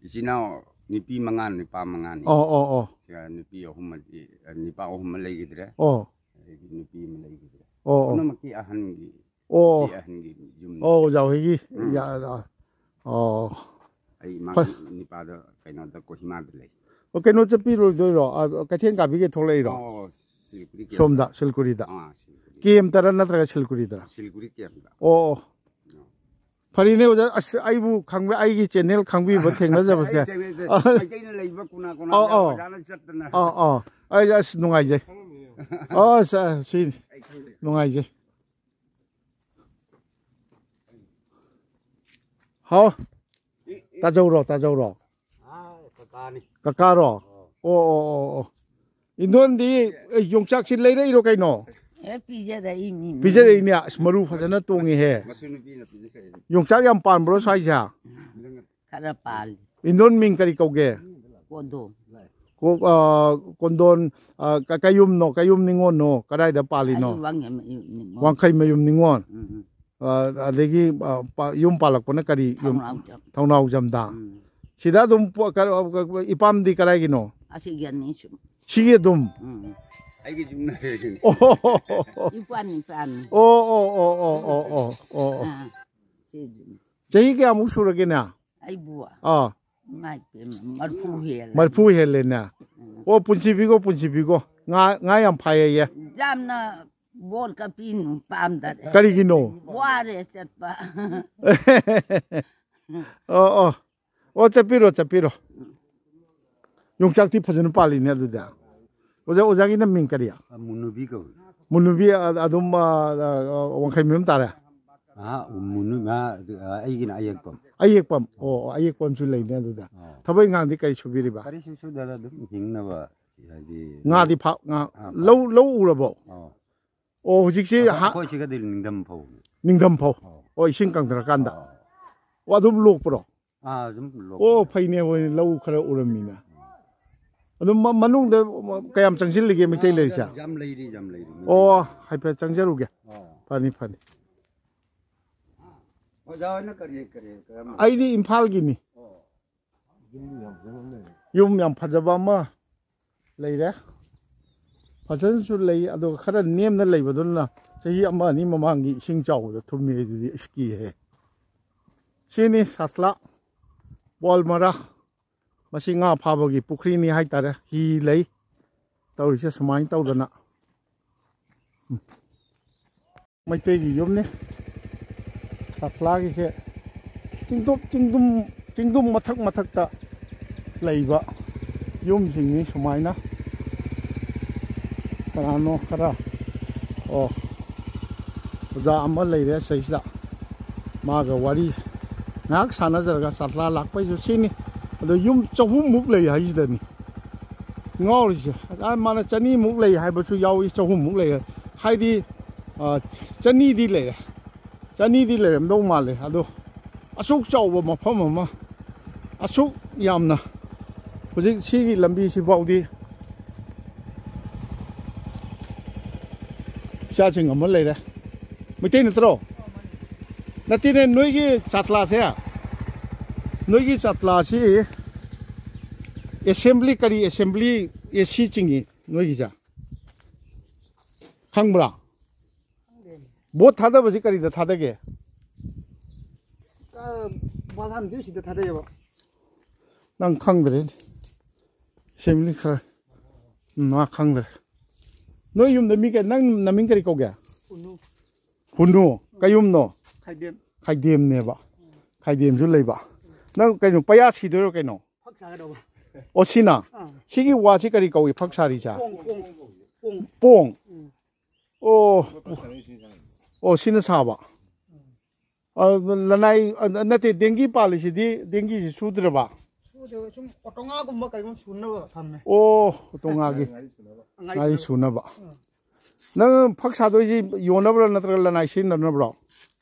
ꯏꯆꯤꯟ ꯏꯅꯥꯎ ꯅꯨꯄꯤ ꯃꯉꯥ, ꯅꯨꯄꯥ ꯃꯉꯥꯅꯤ꯫ ꯑꯣ, ꯑꯣ, ꯑꯣ꯫ ꯁꯤꯗ ꯅꯨꯄꯤ ꯑꯍꯨꯝ ꯑꯃꯗꯤ, ꯑ, ꯅꯨꯄꯥ ꯑꯍꯨꯝ ꯑꯃ ꯂꯩꯈꯤꯗ꯭ꯔꯦ꯫ ꯑꯣ꯫ ꯑꯗꯒꯤ ꯅꯨꯄꯤ ꯑꯃ ꯂꯩꯈꯤꯗ꯭ꯔꯦ꯫ ꯑꯣ, ꯑꯣ꯫ ꯄꯨꯝꯅꯃꯛꯀꯤ ꯑꯍꯟꯒꯤ, ꯑꯣ꯫ ꯏꯆꯦ ꯑꯍꯟꯒꯤ ꯌꯨꯝꯅꯤ꯫ ꯑꯣ, ꯑꯣꯖꯥ ꯍꯣꯏꯒꯤ? ꯎꯝ꯫ ꯌꯥ-, ꯑ, ꯑꯣ꯫ ꯑꯩ ꯐ- ꯏꯃꯥꯒꯤ ꯅꯤꯄꯥꯗ ꯀꯩꯅꯣꯗ ꯀꯣꯍꯤꯃꯥꯗ ꯂꯩ꯫ ꯑꯣ, ꯀꯩꯅꯣ ꯆꯠꯄꯤꯔꯣꯏꯗꯣꯏꯔꯣ? ꯑ, ꯀꯩꯊꯦꯜ ꯀꯥꯕꯤꯒꯦ ꯊꯣꯛꯂꯛꯏꯔꯣ? ꯑꯣ, ꯁꯤꯂꯤꯒꯨꯔꯤ ꯀꯦꯝꯗ꯫ ꯁꯣꯝꯗ, ꯁꯤꯂꯤꯒꯨꯔꯤꯗ꯫ ꯑꯥ, ꯁꯤꯂꯤꯒꯨꯔꯤ꯫ ꯀꯦꯝꯇꯔ ꯅꯠꯇ꯭ꯔꯒ ꯁꯤꯂꯤꯒꯨꯔꯤꯗꯔ? ꯁꯤꯂꯤꯒꯨꯔꯤ ꯀꯦꯝꯗ꯫ ꯑꯣ, ꯑꯣ꯫ ꯑꯣ꯫ ꯐꯔꯤꯅꯦ ꯑꯣꯖꯥ, ꯑꯁ, ꯑꯩꯕꯨ ꯈꯪꯕ, ꯑꯩꯒꯤ ꯆꯦꯅꯦꯜ ꯈꯪꯕꯤꯕ ꯊꯦꯡꯅꯖꯕꯁꯦ꯫ ꯑꯩ ꯊꯦꯡꯅꯩ, ꯊꯦꯡꯅꯩ꯫ ꯑ, ꯃꯩꯇꯩꯅ ꯂꯩꯕ ꯀꯣꯅꯥ ꯀꯣꯅꯥꯗ ꯑꯧ, ꯑꯧ꯫ ꯑꯣꯖꯥꯅ ꯆꯠꯇꯅ꯫ ꯑꯧ, ꯑꯧ꯫ ꯑꯩ ꯑꯁ ꯅꯨꯡꯉꯥꯏꯖꯩ꯫ ꯈꯪꯉꯝꯃꯤꯅꯦ꯫ ꯑꯣ, ꯑꯁ, ꯑ, ꯁꯤ ꯑꯩ ꯈꯪꯗꯦ꯫ ꯅꯨꯡꯉꯥꯏꯖꯩ꯫ ꯍꯥꯎ꯫ ꯇꯥꯖꯧꯔꯣ, ꯇꯥꯖꯧꯔꯣ꯫ ꯑꯥ, ꯀꯀꯥꯅꯤ꯫ ꯀꯀꯥꯔꯣ? ꯑꯣ꯫ ꯑꯣ, ꯑꯣ, ꯑꯣ, ꯑꯣ꯫ ꯏꯟꯗꯣꯟꯗꯤ, ꯑꯦ, ꯌꯣꯡꯆꯥꯛꯁꯤ ꯂꯩꯔꯛꯏꯔꯣ ꯀꯩꯅꯣ? ꯑꯦ, ꯄꯤꯖꯔꯛꯏ ꯃꯤ, ꯃꯤ꯫ ꯄꯤꯖꯔꯛꯏꯅꯦ꯫ ꯑꯁ, ꯃꯔꯨ ꯐꯖꯅ ꯇꯣꯡꯉꯤꯍꯦ꯫ ꯃꯁꯨ ꯅꯨꯄꯤꯅ ꯄꯤꯖꯔꯛꯏꯅꯦ꯫ ꯌꯣꯡꯆꯥꯛ ꯌꯥꯝ ꯄꯥꯟꯕ꯭ꯔꯣ ꯁ꯭ꯋꯥꯏꯁꯦ? ꯈꯔ ꯄꯥꯜꯂꯤ꯫ ꯏꯟꯗꯣꯟ ꯃꯤꯡ ꯀꯔꯤ ꯀꯧꯒꯦ? ꯀꯣꯟꯗꯣ꯫ ꯀꯣ-, ꯑ, ꯀꯣꯟꯗꯣꯟ, ꯑ, ꯀ-, ꯀꯌꯨꯝꯅꯣ? ꯀꯌꯨꯝ ꯅꯤꯉꯣꯜꯅꯣ? ꯀꯗꯥꯏꯗ ꯄꯥꯜꯂꯤꯅꯣ? ꯑꯩ ꯋꯥꯡꯈꯩ ꯃꯌꯨꯝ ꯅꯤꯉꯣꯜ꯫ ꯋꯥꯡꯈꯩ ꯃꯌꯨꯝ ꯅꯤꯉꯣꯜ꯫ ꯎꯝ, ꯎꯝ꯫ ꯑ, ꯑꯗꯒꯤ, ꯑ, ꯄ-, ꯌꯨꯝ ꯄꯥꯜꯂꯛꯄꯅ ꯀꯔꯤ ꯌꯨꯝ? ꯊꯧꯅꯥꯎꯖꯝ꯫ ꯊꯧꯅꯥꯎꯖꯝꯗ꯫ ꯎꯝ꯫ ꯁꯤꯗ ꯑꯗꯨꯝ ꯄꯣ-, ꯀ-, ꯏꯄꯥꯝꯗꯤ ꯀꯗꯥꯏꯒꯤꯅꯣ? ꯑꯁꯤꯒꯤ ꯑꯅꯤꯁꯨ꯫ ꯁꯤꯒꯤ ꯑꯗꯨꯝ? ꯎꯝ꯫ ꯑꯩꯒꯤ ꯌꯨꯝꯅ ꯍꯦꯜꯂꯤꯅꯤ꯫ ꯑꯣ꯫ ꯏꯄꯥꯅꯤ, ꯏꯄꯥꯅꯤ꯫ ꯑꯣ, ꯑꯣ, ꯑꯣ꯫ ꯑꯥ꯫ ꯆꯍꯤ ꯀꯌꯥꯃꯨꯛ ꯁꯨꯔꯒꯦꯅꯦ? ꯑꯩꯕꯨ ꯑꯥ꯫ ꯏꯃꯥꯏ ꯄꯦꯝꯃ, ꯃꯔꯐꯨ ꯍꯦꯜꯂꯦ꯫ ꯃꯔꯐꯨ ꯍꯦꯜꯂꯦꯅꯦ꯫ ꯎꯝ꯫ ꯑꯣ, ꯄꯨꯟꯁꯤꯕꯤꯀꯣ, ꯄꯨꯟꯁꯤꯕꯤꯀꯣ꯫ ꯉꯥ, ꯉꯥ ꯌꯥꯝ ꯐꯥꯏꯌꯦꯌꯦ꯫ ꯌꯥꯝꯅ ꯕꯣꯠꯀ ꯄꯤꯅꯨ, ꯄꯥꯝꯗꯔꯦ꯫ ꯀꯔꯤꯒꯤꯅꯣ? ꯋꯥꯔꯦ ꯆꯠꯄ꯫ ꯑꯣ, ꯑꯣ꯫ ꯑꯣ, ꯆꯠꯄꯤꯔꯣ, ꯆꯠꯄꯤꯔꯣ꯫ ꯌꯣꯡꯆꯥꯛꯇꯤ ꯐꯖꯅ ꯄꯥꯜꯂꯤꯅꯦ ꯑꯗꯨꯗꯤ꯫ ꯑꯣꯖꯥ, ꯑꯣꯖꯥꯒꯤꯅ ꯃꯤꯡ ꯀꯔꯤ? ꯑ, ꯃꯨꯅꯨꯕꯤ ꯀꯧꯏ꯫ ꯃꯨꯅꯨꯕꯤ, ꯑ, ꯑꯗꯨꯝ, ꯑ, ꯑ, ꯋꯥꯡꯈꯩ ꯃꯌꯨꯝ ꯇꯥꯔꯦ? ꯑ, ꯃꯨꯅꯨ-, ꯃꯥ, ꯑ, ꯑꯩꯒꯤꯅ ꯑꯌꯦꯛꯄꯝ꯫ ꯑꯌꯦꯛꯄꯝ꯫ ꯑꯣ, ꯑꯌꯦꯛꯄꯝꯁꯨ ꯂꯩꯅꯦ ꯑꯗꯨꯗ꯫ ꯑꯥ꯫ ꯊꯕꯛ ꯏꯪꯈꯥꯡꯗꯤ ꯀꯔꯤ ꯁꯨꯕꯤꯔꯤꯕ? ꯀꯔꯤꯁꯨ ꯁꯨꯗꯅ ꯑꯗꯨꯝ ꯍꯤꯡꯅꯕ, ꯍꯥꯏꯗꯤ ꯉꯥꯗꯤ ꯐꯥ-, ꯉꯥ, ꯑꯥ, ꯂꯧ, ꯂꯧ ꯎꯔꯕꯣ? ꯑꯥ꯫ ꯑꯣ, ꯍꯧꯖꯤꯛꯁꯤ ꯑꯩꯈꯣꯏ, ꯍꯥ-, ꯑꯩꯈꯣꯏ ꯁꯤꯒꯗꯤ ꯅꯤꯡꯊꯝ ꯐꯧ꯫ ꯅꯤꯡꯊꯝ ꯐꯧ꯫ ꯑꯥ꯫ ꯑꯣ, ꯏꯁꯤꯡ ꯀꯪꯊꯔꯀꯥꯟꯗ꯫ ꯑꯥ꯫ ꯑꯣ, ꯑꯗꯨꯝ ꯂꯣꯛꯄ꯭ꯔꯣ? ꯑꯥ, ꯑꯗꯨꯝ ꯂꯣꯛꯄ꯫ ꯑꯣ, ꯐꯩꯅꯦ, ꯍꯣꯏ, ꯂꯧ ꯈꯔ ꯎꯔꯝꯃꯤꯅ꯫ ꯑꯗꯨꯝ ꯃ-, ꯃꯅꯨꯡꯗ ꯀꯌꯥꯝ ꯆꯪꯁꯤꯜꯂꯤꯒꯦ ꯃꯩꯇꯩ ꯂꯩꯔꯤꯁꯦ? ꯌꯥꯝ ꯂꯩꯔꯤ, ꯌꯥꯝ ꯂꯩꯔꯤ꯫ ꯑꯣ, ꯍꯥꯏꯐꯦꯠ ꯆꯪꯖꯔꯨꯒꯦ꯫ ꯑꯥ꯫ ꯐꯅꯤ, ꯐꯅꯤ꯫ ꯑꯣꯖꯥ ꯍꯣꯏꯅ ꯀꯔꯤ, ꯀꯔꯤ, ꯀꯔꯝꯕ? ꯑꯩꯗꯤ ꯏꯝꯐꯥꯜꯒꯤꯅꯤ꯫ ꯑꯣ꯫ ꯌꯨꯝ ꯌꯥꯝ ꯐꯖꯕ ꯑꯃ ꯂꯩꯔꯦ꯫ ꯐꯖꯅꯁꯨ ꯂꯩ, ꯑꯗꯨꯒ ꯈꯔ ꯅꯦꯝꯅ ꯂꯩꯕꯗꯨꯅ ꯆꯍꯤ ꯑꯃ ꯑꯅꯤ ꯃꯃꯥꯡꯒꯤ ꯏꯁꯤꯡ ꯆꯥꯎꯕꯗ ꯊꯨꯝꯃꯤ ꯍꯥꯏꯗꯨꯗꯤ ꯑꯁ ꯀꯤꯍꯦ꯫ ꯁꯤꯅꯤ ꯁꯥꯇꯂꯥ ꯕꯣꯜꯃꯔꯥ꯫ ꯃꯁꯤ ꯉꯥ ꯐꯥꯕꯒꯤ ꯄꯨꯈ꯭ꯔꯤꯅꯤ ꯍꯥꯏꯇꯥꯔꯦ꯫ ꯍꯤ ꯂꯩ꯫ ꯇꯧꯔꯤꯁꯦ ꯁꯨꯃꯥꯏꯅ ꯇꯧꯗꯅ꯫ ꯃꯩꯇꯩꯒꯤ ꯌꯨꯝꯅꯤ꯫ ꯁꯥꯇꯂꯥꯒꯤꯁꯦ ꯆꯤꯡꯗꯨꯝ, ꯆꯤꯡꯗꯨꯝ, ꯆꯤꯡꯗꯨꯝ ꯃꯊꯛ ꯃꯊꯛꯇ ꯂꯩꯕ ꯌꯨꯝꯁꯤꯡꯅꯤ ꯁꯨꯃꯥꯏꯅ꯫ ꯀꯅꯥꯅꯣ ꯈꯔ, ꯑꯣ, ꯑꯣꯖꯥ ꯑꯃ ꯂꯩꯔꯦ ꯁꯩꯁꯤꯗ꯫ ꯃꯥꯒ ꯋꯥꯔꯤ ꯉꯥꯏꯍꯥꯛ ꯁꯥꯟꯅꯖꯔꯒ ꯁꯥꯇꯂꯥ ꯂꯥꯛꯄꯩꯁꯨ ꯁꯤꯅꯤ꯫ ꯑꯗꯣ ꯌꯨꯝ ꯆꯍꯨꯝꯃꯨꯛ ꯂꯩ ꯍꯥꯏꯁꯤꯗꯅꯤ ꯉꯥꯎꯔꯤꯁꯦ꯫ ꯑ, ꯃꯥꯅ ꯆꯅꯤꯃꯨꯛ ꯂꯩ ꯍꯥꯏꯕꯁꯨ ꯌꯥꯎꯏ, ꯆꯍꯨꯝꯃꯨꯛ ꯂꯩ꯫ ꯍꯥꯏꯗꯤ, ꯑ, ꯆꯅꯤꯗꯤ ꯂꯩꯔꯦ꯫ ꯆꯅꯤꯗꯤ ꯂꯩꯔꯝꯗꯧ ꯃꯥꯜꯂꯦ꯫ ꯑꯗꯣ ꯑꯁꯨꯛ ꯆꯥꯎꯕ ꯃꯐꯝ ꯑꯃ, ꯑꯁꯨꯛ ꯌꯥꯝꯅ, ꯍꯧꯖꯤꯛ ꯁꯤꯒꯤ ꯂꯝꯕꯤꯁꯤꯐꯥꯎꯗꯤ ꯏꯆꯥꯁꯤꯡ ꯑꯃ ꯂꯩꯔꯦ꯫ ꯃꯩꯇꯩ ꯅꯠꯇ꯭ꯔꯣ? ꯅꯠꯇꯦꯅꯦ, ꯅꯣꯏꯒꯤ ꯆꯥꯇ꯭ꯂꯥꯁꯦ, ꯅꯣꯏꯒꯤ ꯆꯥꯇ꯭ꯂꯥꯁꯤ ꯑꯦꯁꯦꯝꯕ꯭ꯂꯤ, ꯀꯔꯤ ꯑꯦꯁꯦꯝꯕ꯭ꯂꯤ ꯑꯦ ꯁꯤ ꯆꯤꯡꯉꯤ ꯅꯣꯏꯒꯤꯁꯦ? ꯈꯪꯕ꯭ꯔꯥ? ꯚꯣꯠ ꯊꯥꯗꯕꯁꯤ ꯀꯔꯤꯗ ꯊꯥꯗꯒꯦ? ꯕꯥꯜꯁꯥꯝꯁꯦ ꯁꯤꯗ ꯊꯥꯗꯩꯌꯦꯕ꯫ ꯅꯪ ꯈꯪꯗ꯭ꯔꯦꯅꯦ꯫ ꯑꯦꯁꯦꯝꯕ꯭ꯂꯤ ꯈꯔ꯫ ꯎꯝ, ꯃꯥ ꯈꯪꯗ꯭ꯔꯦ꯫ ꯅꯣꯏ ꯌꯨꯝꯗ ꯃꯤ ꯀꯌꯥ? ꯅꯪ ꯅꯃꯤꯡ ꯀꯔꯤ ꯀꯧꯒꯦ? ꯎꯅꯨ꯫ ꯍꯨꯅꯨ꯫ ꯀꯩ ꯌꯨꯝꯅꯣ? ꯈꯥꯏꯗꯦꯝ꯫ ꯈꯥꯏꯗꯦꯝꯅꯦꯕ꯫ ꯈꯥꯏꯗꯦꯝꯁꯨ ꯂꯩꯕ꯫ ꯅꯪ ꯀꯩꯅꯣ, ꯄꯩꯌꯥ ꯁꯤꯗꯣꯏꯔꯣ ꯀꯩꯅꯣ? ꯐꯛ ꯁꯥꯒꯗꯧꯕ꯫ ꯑꯣ, ꯁꯤꯅ? ꯑꯥ꯫ ꯁꯤꯒꯤ ꯋꯥꯁꯤ ꯀꯔꯤ ꯀꯧꯏ, ꯐꯛ ꯁꯥꯔꯤꯁꯦ? ꯄꯣꯡ, ꯄꯣꯡ, ꯄꯣꯡ꯫ ꯄꯣꯡ? ꯎꯝ꯫ ꯑꯣ꯫ ꯑꯣ, ꯁꯤꯅ ꯁꯥꯕ꯫ ꯑ, ꯂꯅꯥꯏ, ꯑ, ꯅꯠꯇꯦ, ꯗꯦꯡꯒꯤ ꯄꯥꯜꯂꯤꯁꯤꯗꯤ, ꯗꯦꯡꯒꯤꯁꯤ ꯁꯨꯗ꯭ꯔꯕ? ꯁꯨꯗꯦ, ꯁꯨꯝ ꯑꯣꯇꯣꯉꯥꯒꯨꯝꯕ ꯀꯩꯒꯨꯝꯕ ꯁꯨꯅꯕ ꯊꯝꯃꯦ꯫ ꯑꯣ, ꯑꯣꯇꯣꯉꯥꯒꯤ꯫ ꯉꯥꯔꯤ ꯁꯨꯅꯕ꯫ ꯉꯥꯔꯤ ꯁꯨꯅꯕ꯫ ꯎꯝ꯫ ꯅꯪ ꯐꯛ ꯁꯥꯗꯣꯏꯁꯤ ꯌꯣꯟꯅꯕ꯭ꯔꯣ ꯅꯠꯇ꯭ꯔꯒ ꯂꯅꯥꯏ ꯁꯤꯖꯤꯟꯅꯅꯕ꯭ꯔꯣ?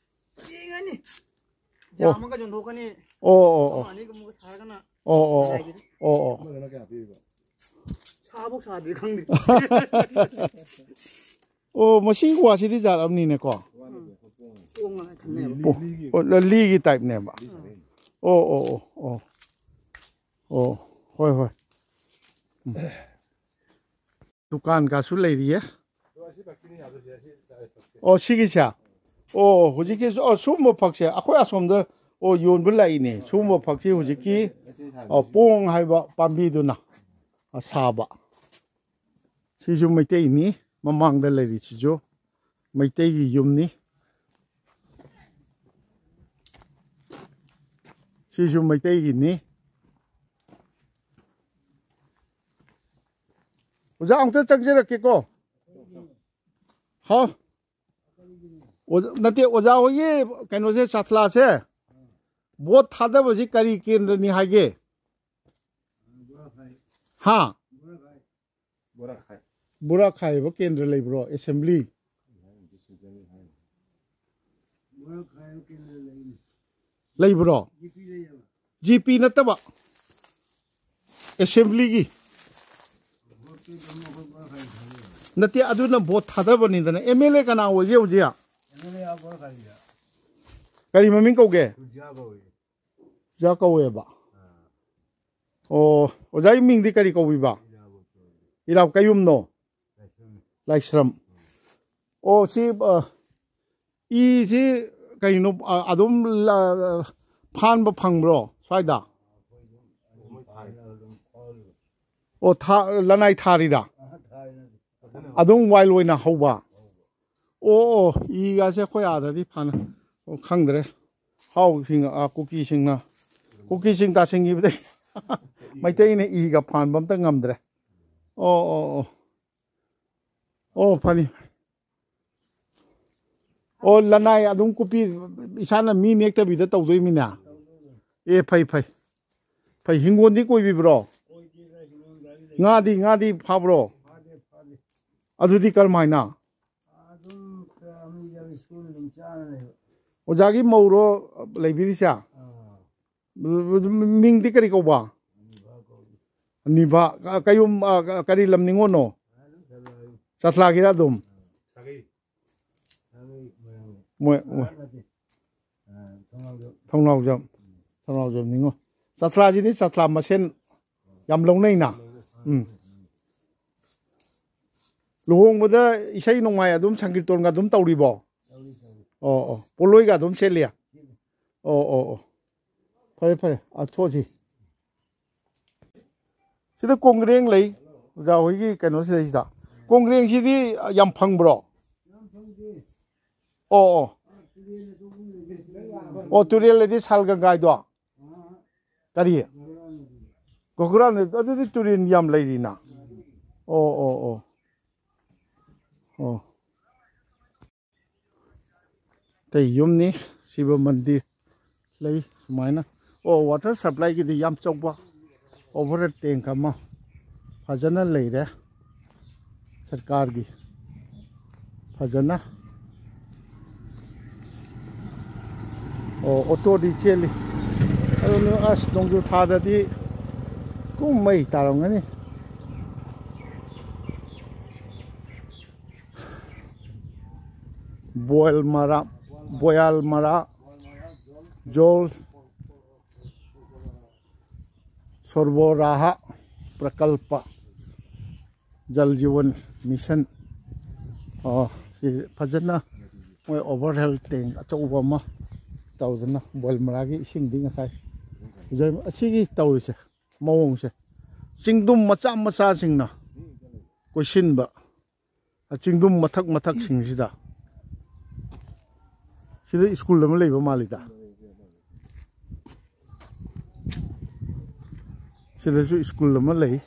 ꯌꯦꯡꯉꯅꯤ꯫ ꯑꯣ꯫ ꯌꯥꯝꯃꯒ ꯌꯣꯟꯊꯣꯛꯀꯅꯤ꯫ ꯑꯣ, ꯑꯣ, ꯑꯣ꯫ ꯑꯃ ꯑꯅꯤꯒꯨꯝꯕꯒ ꯁꯥꯔꯒꯅ ꯑꯣ, ꯑꯣ, ꯑꯣ꯫ ꯂꯅꯥꯏꯒꯤꯗꯤ꯫ ꯑꯣ, ꯑꯣ꯫ ꯑꯃꯗꯅ ꯀꯌꯥ ꯄꯤꯔꯤꯕ? ꯁꯥꯕꯨꯛ ꯁꯥꯗ꯭ꯔꯤ ꯈꯪꯗ꯭ꯔꯤ꯫ ꯑꯣ, ꯃꯁꯤꯒꯤ ꯋꯥꯁꯤꯗꯤ ꯖꯥꯠ ꯑꯃꯅꯤꯅꯦꯀꯣ꯫ ꯎꯝ꯫ ꯄꯣꯡꯉꯒ ꯊꯝꯃꯦꯕ꯫ ꯄꯣ-, ꯑꯣ, ꯂ-, ꯂꯤꯒꯤ ꯇꯥꯏꯞꯅꯦꯕ꯫ ꯑꯣ, ꯑꯣ, ꯑꯣ, ꯑꯣ꯫ ꯑꯣ, ꯍꯣꯏ, ꯍꯣꯏ꯫ ꯎꯝ꯫ ꯗꯨꯀꯥꯟ ꯀꯥꯁꯨ ꯂꯩꯔꯤꯌꯦ꯫ ꯑꯣ, ꯁꯤꯒꯤꯁꯦ? ꯑꯣ, ꯍꯧꯖꯤꯛꯀꯤ, ꯑꯣ, ꯁꯨꯝꯕ ꯐꯛꯁꯦ ꯑꯩꯈꯣꯏ ꯑꯁꯣꯝꯗ, ꯑꯣ, ꯌꯣꯟꯕ ꯂꯥꯛꯏꯅꯦ꯫ ꯁꯨꯝꯕ ꯐꯛꯁꯤ ꯍꯧꯖꯤꯛꯀꯤ, ꯑꯣ, ꯄꯣꯡ ꯍꯥꯏꯕ ꯄꯥꯝꯕꯤꯗꯨꯅ ꯁꯥꯕ꯫ ꯁꯤꯁꯨ ꯃꯩꯇꯩꯅꯤ꯫ ꯃꯃꯥꯡꯗ ꯂꯩꯔꯤꯁꯤꯁꯨ ꯃꯩꯇꯩꯒꯤ ꯌꯨꯝꯅꯤ꯫ ꯁꯤꯁꯨ ꯃꯩꯇꯩꯒꯤꯅꯤ꯫ ꯑꯣꯖꯥ, ꯑꯃꯨꯛꯇ ꯆꯪꯖꯔꯛꯀꯦꯀꯣ꯫ ꯍꯥꯎ꯫ ꯑꯣꯖꯥ, ꯅꯠꯇꯦ, ꯑꯣꯖꯥ ꯍꯣꯏꯒꯤ ꯀꯩꯅꯣꯁꯦ, ꯆꯥꯊꯂꯥꯁꯦ, ꯚꯣꯠ ꯊꯥꯗꯕꯁꯤ ꯀꯔꯤ ꯀꯦꯟꯗ꯭ꯔꯅꯤ ꯍꯥꯏꯒꯦ? ꯍꯥ? ꯕꯣꯔꯥ ꯈꯥꯏ꯫ ꯕꯣꯔꯥ ꯈꯥꯏꯕ ꯀꯦꯟꯗ꯭ꯔ ꯂꯩꯕ꯭ꯔꯣ? ꯑꯦꯁꯦꯝꯕ꯭ꯂꯤ? ꯂꯩꯕ꯭ꯔꯣ? ꯖꯤ ꯄꯤ ꯅꯠꯇꯕ꯫ ꯑꯦꯁꯦꯝꯕ꯭ꯂꯤꯒꯤ꯫ ꯅꯠꯇꯦ, ꯑꯗꯨꯅ ꯚꯣꯠ ꯊꯥꯗꯕꯅꯤꯗꯅ꯫ ꯑꯦꯝ ꯑꯦꯜ ꯑꯦ ꯀꯅꯥ ꯑꯣꯏꯒꯦ ꯍꯧꯖꯤꯛ? ꯀꯔꯤ ꯃꯃꯤꯡ ꯀꯧꯒꯦ? ꯖꯥ ꯀꯧꯋꯦꯕ꯫ ꯑꯣ, ꯑꯣꯖꯥꯒꯤ ꯃꯤꯡꯗꯤ ꯀꯔꯤ ꯀꯧꯕꯤꯕ? ꯏꯔꯥꯕꯣꯠ ꯀꯧꯋꯦ꯫ ꯏꯔꯥꯕꯣꯠ ꯀꯩ ꯌꯨꯝꯅꯣ? ꯂꯥꯏꯁ꯭ꯔꯝ꯫ ꯂꯥꯏꯁ꯭ꯔꯝ꯫ ꯑꯣ, ꯁꯤ, ꯑ, ꯏꯁꯤ ꯀꯩꯅꯣ, ꯑ, ꯑꯗꯨꯝ ꯂ-, ꯐꯥꯟꯕ ꯐꯪꯕ꯭ꯔꯣ ꯁ꯭ꯋꯥꯏꯗ? ꯑꯣ, ꯊꯥ-, ꯂꯅꯥꯏ ꯊꯥꯔꯤꯔꯥ? ꯑꯗꯨꯝ ꯋꯥꯏꯜ ꯑꯣꯏꯅ ꯍꯧꯕ? ꯑꯣ, ꯑꯣ, ꯏꯒꯥꯁꯦ ꯑꯩꯈꯣꯏ ꯑꯥꯗꯗꯤ ꯐꯅ, ꯑꯣ, ꯈꯪꯗ꯭ꯔꯦ꯫ ꯍꯥꯎꯁꯤꯡ, ꯑ, ꯀꯨꯀꯤꯁꯤꯡꯅ, ꯀꯨꯀꯤꯁꯤꯡ ꯇꯥꯁꯤꯟꯈꯤꯕꯗꯒꯤ ꯃꯩꯇꯩꯅ ꯏꯒ ꯐꯥꯟꯕ ꯑꯝꯇ ꯉꯝꯗ꯭ꯔꯦ꯫ ꯑꯣ, ꯑꯣ, ꯑꯣ꯫ ꯑꯣ, ꯐꯅꯤ꯫ ꯑꯣ, ꯂꯅꯥꯏ ꯑꯗꯨꯝ ꯀꯨꯞꯄꯤ, ꯏꯁꯥꯅ ꯃꯤ ꯅꯦꯛꯇꯕꯤꯗ ꯇꯧꯗꯣꯏꯃꯤꯅ꯫ ꯑꯦ, ꯐꯩ, ꯐꯩ꯫ ꯐꯩ, ꯍꯤꯡꯒꯣꯜꯗꯤ ꯀꯣꯏꯕꯤꯕ꯭ꯔꯣ? ꯉꯥꯗꯤ, ꯉꯥꯗꯤ ꯐꯥꯕ꯭ꯔꯣ? ꯑꯗꯨꯗꯤ ꯀꯔꯝꯍꯥꯏꯅ? ꯑꯗꯨꯝ ꯈꯔ ꯑꯃ ꯌꯥꯝ ꯁ꯭ꯀꯨꯜ ꯑꯗꯨꯝ ꯆꯥꯅ ꯂꯩꯕ꯫ ꯑꯣꯖꯥꯒꯤ ꯃꯧꯔꯣ ꯂꯩꯕꯤꯔꯤꯁꯦ? ꯑꯥ꯫ ꯃꯤꯡꯗꯤ ꯀꯔꯤ ꯀꯧꯕ? ꯑꯅꯤꯕ ꯀꯧꯏ꯫ ꯑꯅꯤꯕ, ꯀ-, ꯀꯌꯨꯝ, ꯑ, ꯀ-, ꯀꯔꯤ ꯂꯝ ꯅꯤꯉꯣꯜꯅꯣ? ꯑꯗꯨꯝ ꯆꯠꯂꯣꯏ꯫ ꯆꯠꯂꯥꯒꯤꯔ ꯑꯗꯨꯝ? ꯑꯥ꯫ ꯁꯥꯒꯩ꯫ ꯁꯥꯒꯩ ꯃꯣꯏꯔꯥꯡ꯫ ꯃꯣꯏ, ꯃꯣꯏ꯫ ꯑꯥ, ꯅꯠꯇꯦ꯫ ꯑꯥ, ꯊꯣꯡꯅꯥꯎꯖꯝ꯫ ꯊꯣꯡꯅꯥꯎꯖꯝ꯫ ꯎꯝ꯫ ꯊꯣꯡꯅꯥꯎꯖꯝ ꯅꯤꯉꯣꯜ꯫ ꯆꯠꯂꯥꯁꯤꯗꯤ ꯆꯠꯂꯥ ꯃꯁꯦꯟ ꯌꯥꯝ ꯂꯧꯅꯩꯅ꯫ ꯎꯝ꯫ ꯂꯨꯍꯣꯡꯕꯗ ꯏꯁꯩ ꯅꯣꯡꯃꯥꯏ ꯑꯗꯨꯝ ꯁꯪꯀꯤꯔꯇꯣꯟꯒ ꯑꯗꯨꯝ ꯇꯧꯔꯤꯕꯣ? ꯇꯧꯔꯤ, ꯇꯧꯔꯤ꯫ ꯑꯣ, ꯑꯣ꯫ ꯄꯣꯠꯂꯣꯏꯒ ꯑꯗꯨꯝ ꯁꯦꯠꯂꯤ? ꯁꯦꯠꯂꯤ꯫ ꯑꯣ, ꯑꯣ, ꯑꯣ꯫ ꯐꯔꯦ, ꯐꯔꯦ꯫ ꯑꯥ, ꯊꯣꯛꯑꯁꯤ꯫ ꯁꯤꯗ ꯀꯣꯡꯒ꯭ꯔꯦꯡ ꯂꯩ꯫ ꯑꯣꯖꯥ ꯍꯣꯏꯒꯤ ꯀꯩꯅꯣꯁꯤꯗꯩꯁꯤꯗ꯫ ꯀꯣꯡꯒ꯭ꯔꯦꯡꯁꯤꯗꯤ ꯌꯥꯝ ꯐꯪꯕ꯭ꯔꯣ? ꯌꯥꯝ ꯐꯪꯗꯦ꯫ ꯑꯣ, ꯑꯣ꯫ ꯑꯥ, ꯇꯨꯔꯦꯜ ꯑꯆꯧꯕ ꯑꯃ ꯂꯩꯕꯅꯦ꯫ ꯑꯣ, ꯇꯨꯔꯦꯜ ꯍꯥꯏꯗꯤ ꯁꯥꯜ ꯒꯪꯒꯥꯏꯗꯣ? ꯑꯥ꯫ ꯀꯔꯤ? ꯒꯣꯒꯨꯔꯥꯝ ꯅꯗꯤ꯫ ꯒꯣꯒꯨꯔꯥꯝ ꯅꯗꯤ, ꯑꯗꯨꯗꯤ ꯇꯨꯔꯦꯜ ꯌꯥꯝ ꯂꯩꯔꯤꯅ꯫ ꯑꯣ, ꯑꯣ, ꯑꯣ꯫ ꯑꯣ꯫ ꯑꯇꯩ ꯌꯨꯝꯅꯤ, ꯁꯤꯕ ꯃꯟꯗꯤꯔ ꯂꯩ ꯁꯨꯃꯥꯏꯅ꯫ ꯑꯣ, ꯋꯥꯇꯔ ꯁꯄ꯭ꯂꯥꯏꯒꯤꯗꯤ ꯌꯥꯝ ꯆꯥꯎꯕ ꯑꯣꯚꯔ ꯍꯦꯗ ꯇꯦꯡꯛ ꯑꯃ ꯐꯖꯅ ꯂꯩꯔꯦ ꯁꯔꯀꯥꯔꯒꯤ꯫ ꯐꯖꯅ꯫ ꯑꯣ, ꯑꯣꯇꯣꯗꯤ ꯆꯦꯜꯂꯤ꯫ ꯑꯗꯨꯅ ꯑꯁ, ꯅꯣꯡꯖꯨ ꯊꯥꯗꯗꯤ ꯀꯨꯝꯃꯩ ꯇꯥꯔꯝꯒꯅꯤ꯫ ꯕꯣꯌꯜ ꯃꯔꯥ, ꯕꯣꯌꯥꯜ ꯃꯔꯥ, ꯖꯣꯜ, ꯁꯣꯔꯕꯣꯔꯥꯍ ꯄ꯭ꯔꯀꯜꯄ, ꯖꯜ ꯖꯤꯋꯟ ꯃꯤꯁꯟ꯫ ꯑꯣ, ꯁꯤ ꯐꯖꯅ ꯃꯣꯏ ꯑꯣꯚꯔ ꯍꯦꯜ ꯇꯦꯡ ꯑꯆꯧꯕ ꯑꯃ ꯇꯧꯗꯅ ꯕꯣꯜꯃꯔꯥꯒꯤ ꯏꯁꯤꯡꯗꯤ ꯉꯁꯥꯏ ꯐꯖꯔꯝ-, ꯑꯁꯤꯒꯤ ꯇꯧꯔꯤꯁꯦ ꯃꯑꯣꯡꯁꯦ ꯆꯤꯡꯗꯨꯝ ꯃꯆꯥ ꯃꯆꯥꯁꯤꯡꯅ ꯀꯣꯏꯁꯤꯟꯕ, ꯆꯤꯡꯗꯨꯝ ꯃꯊꯛ ꯃꯊꯛꯁꯤꯡꯁꯤꯗ꯫ ꯁꯤꯗ ꯁ꯭ꯀꯨꯜ ꯑꯃ ꯂꯩꯕ ꯃꯥꯜꯂꯤꯗ꯫ ꯁꯤꯗꯁꯨ ꯁ꯭ꯀꯨꯜ ꯑꯃ ꯂꯩ꯫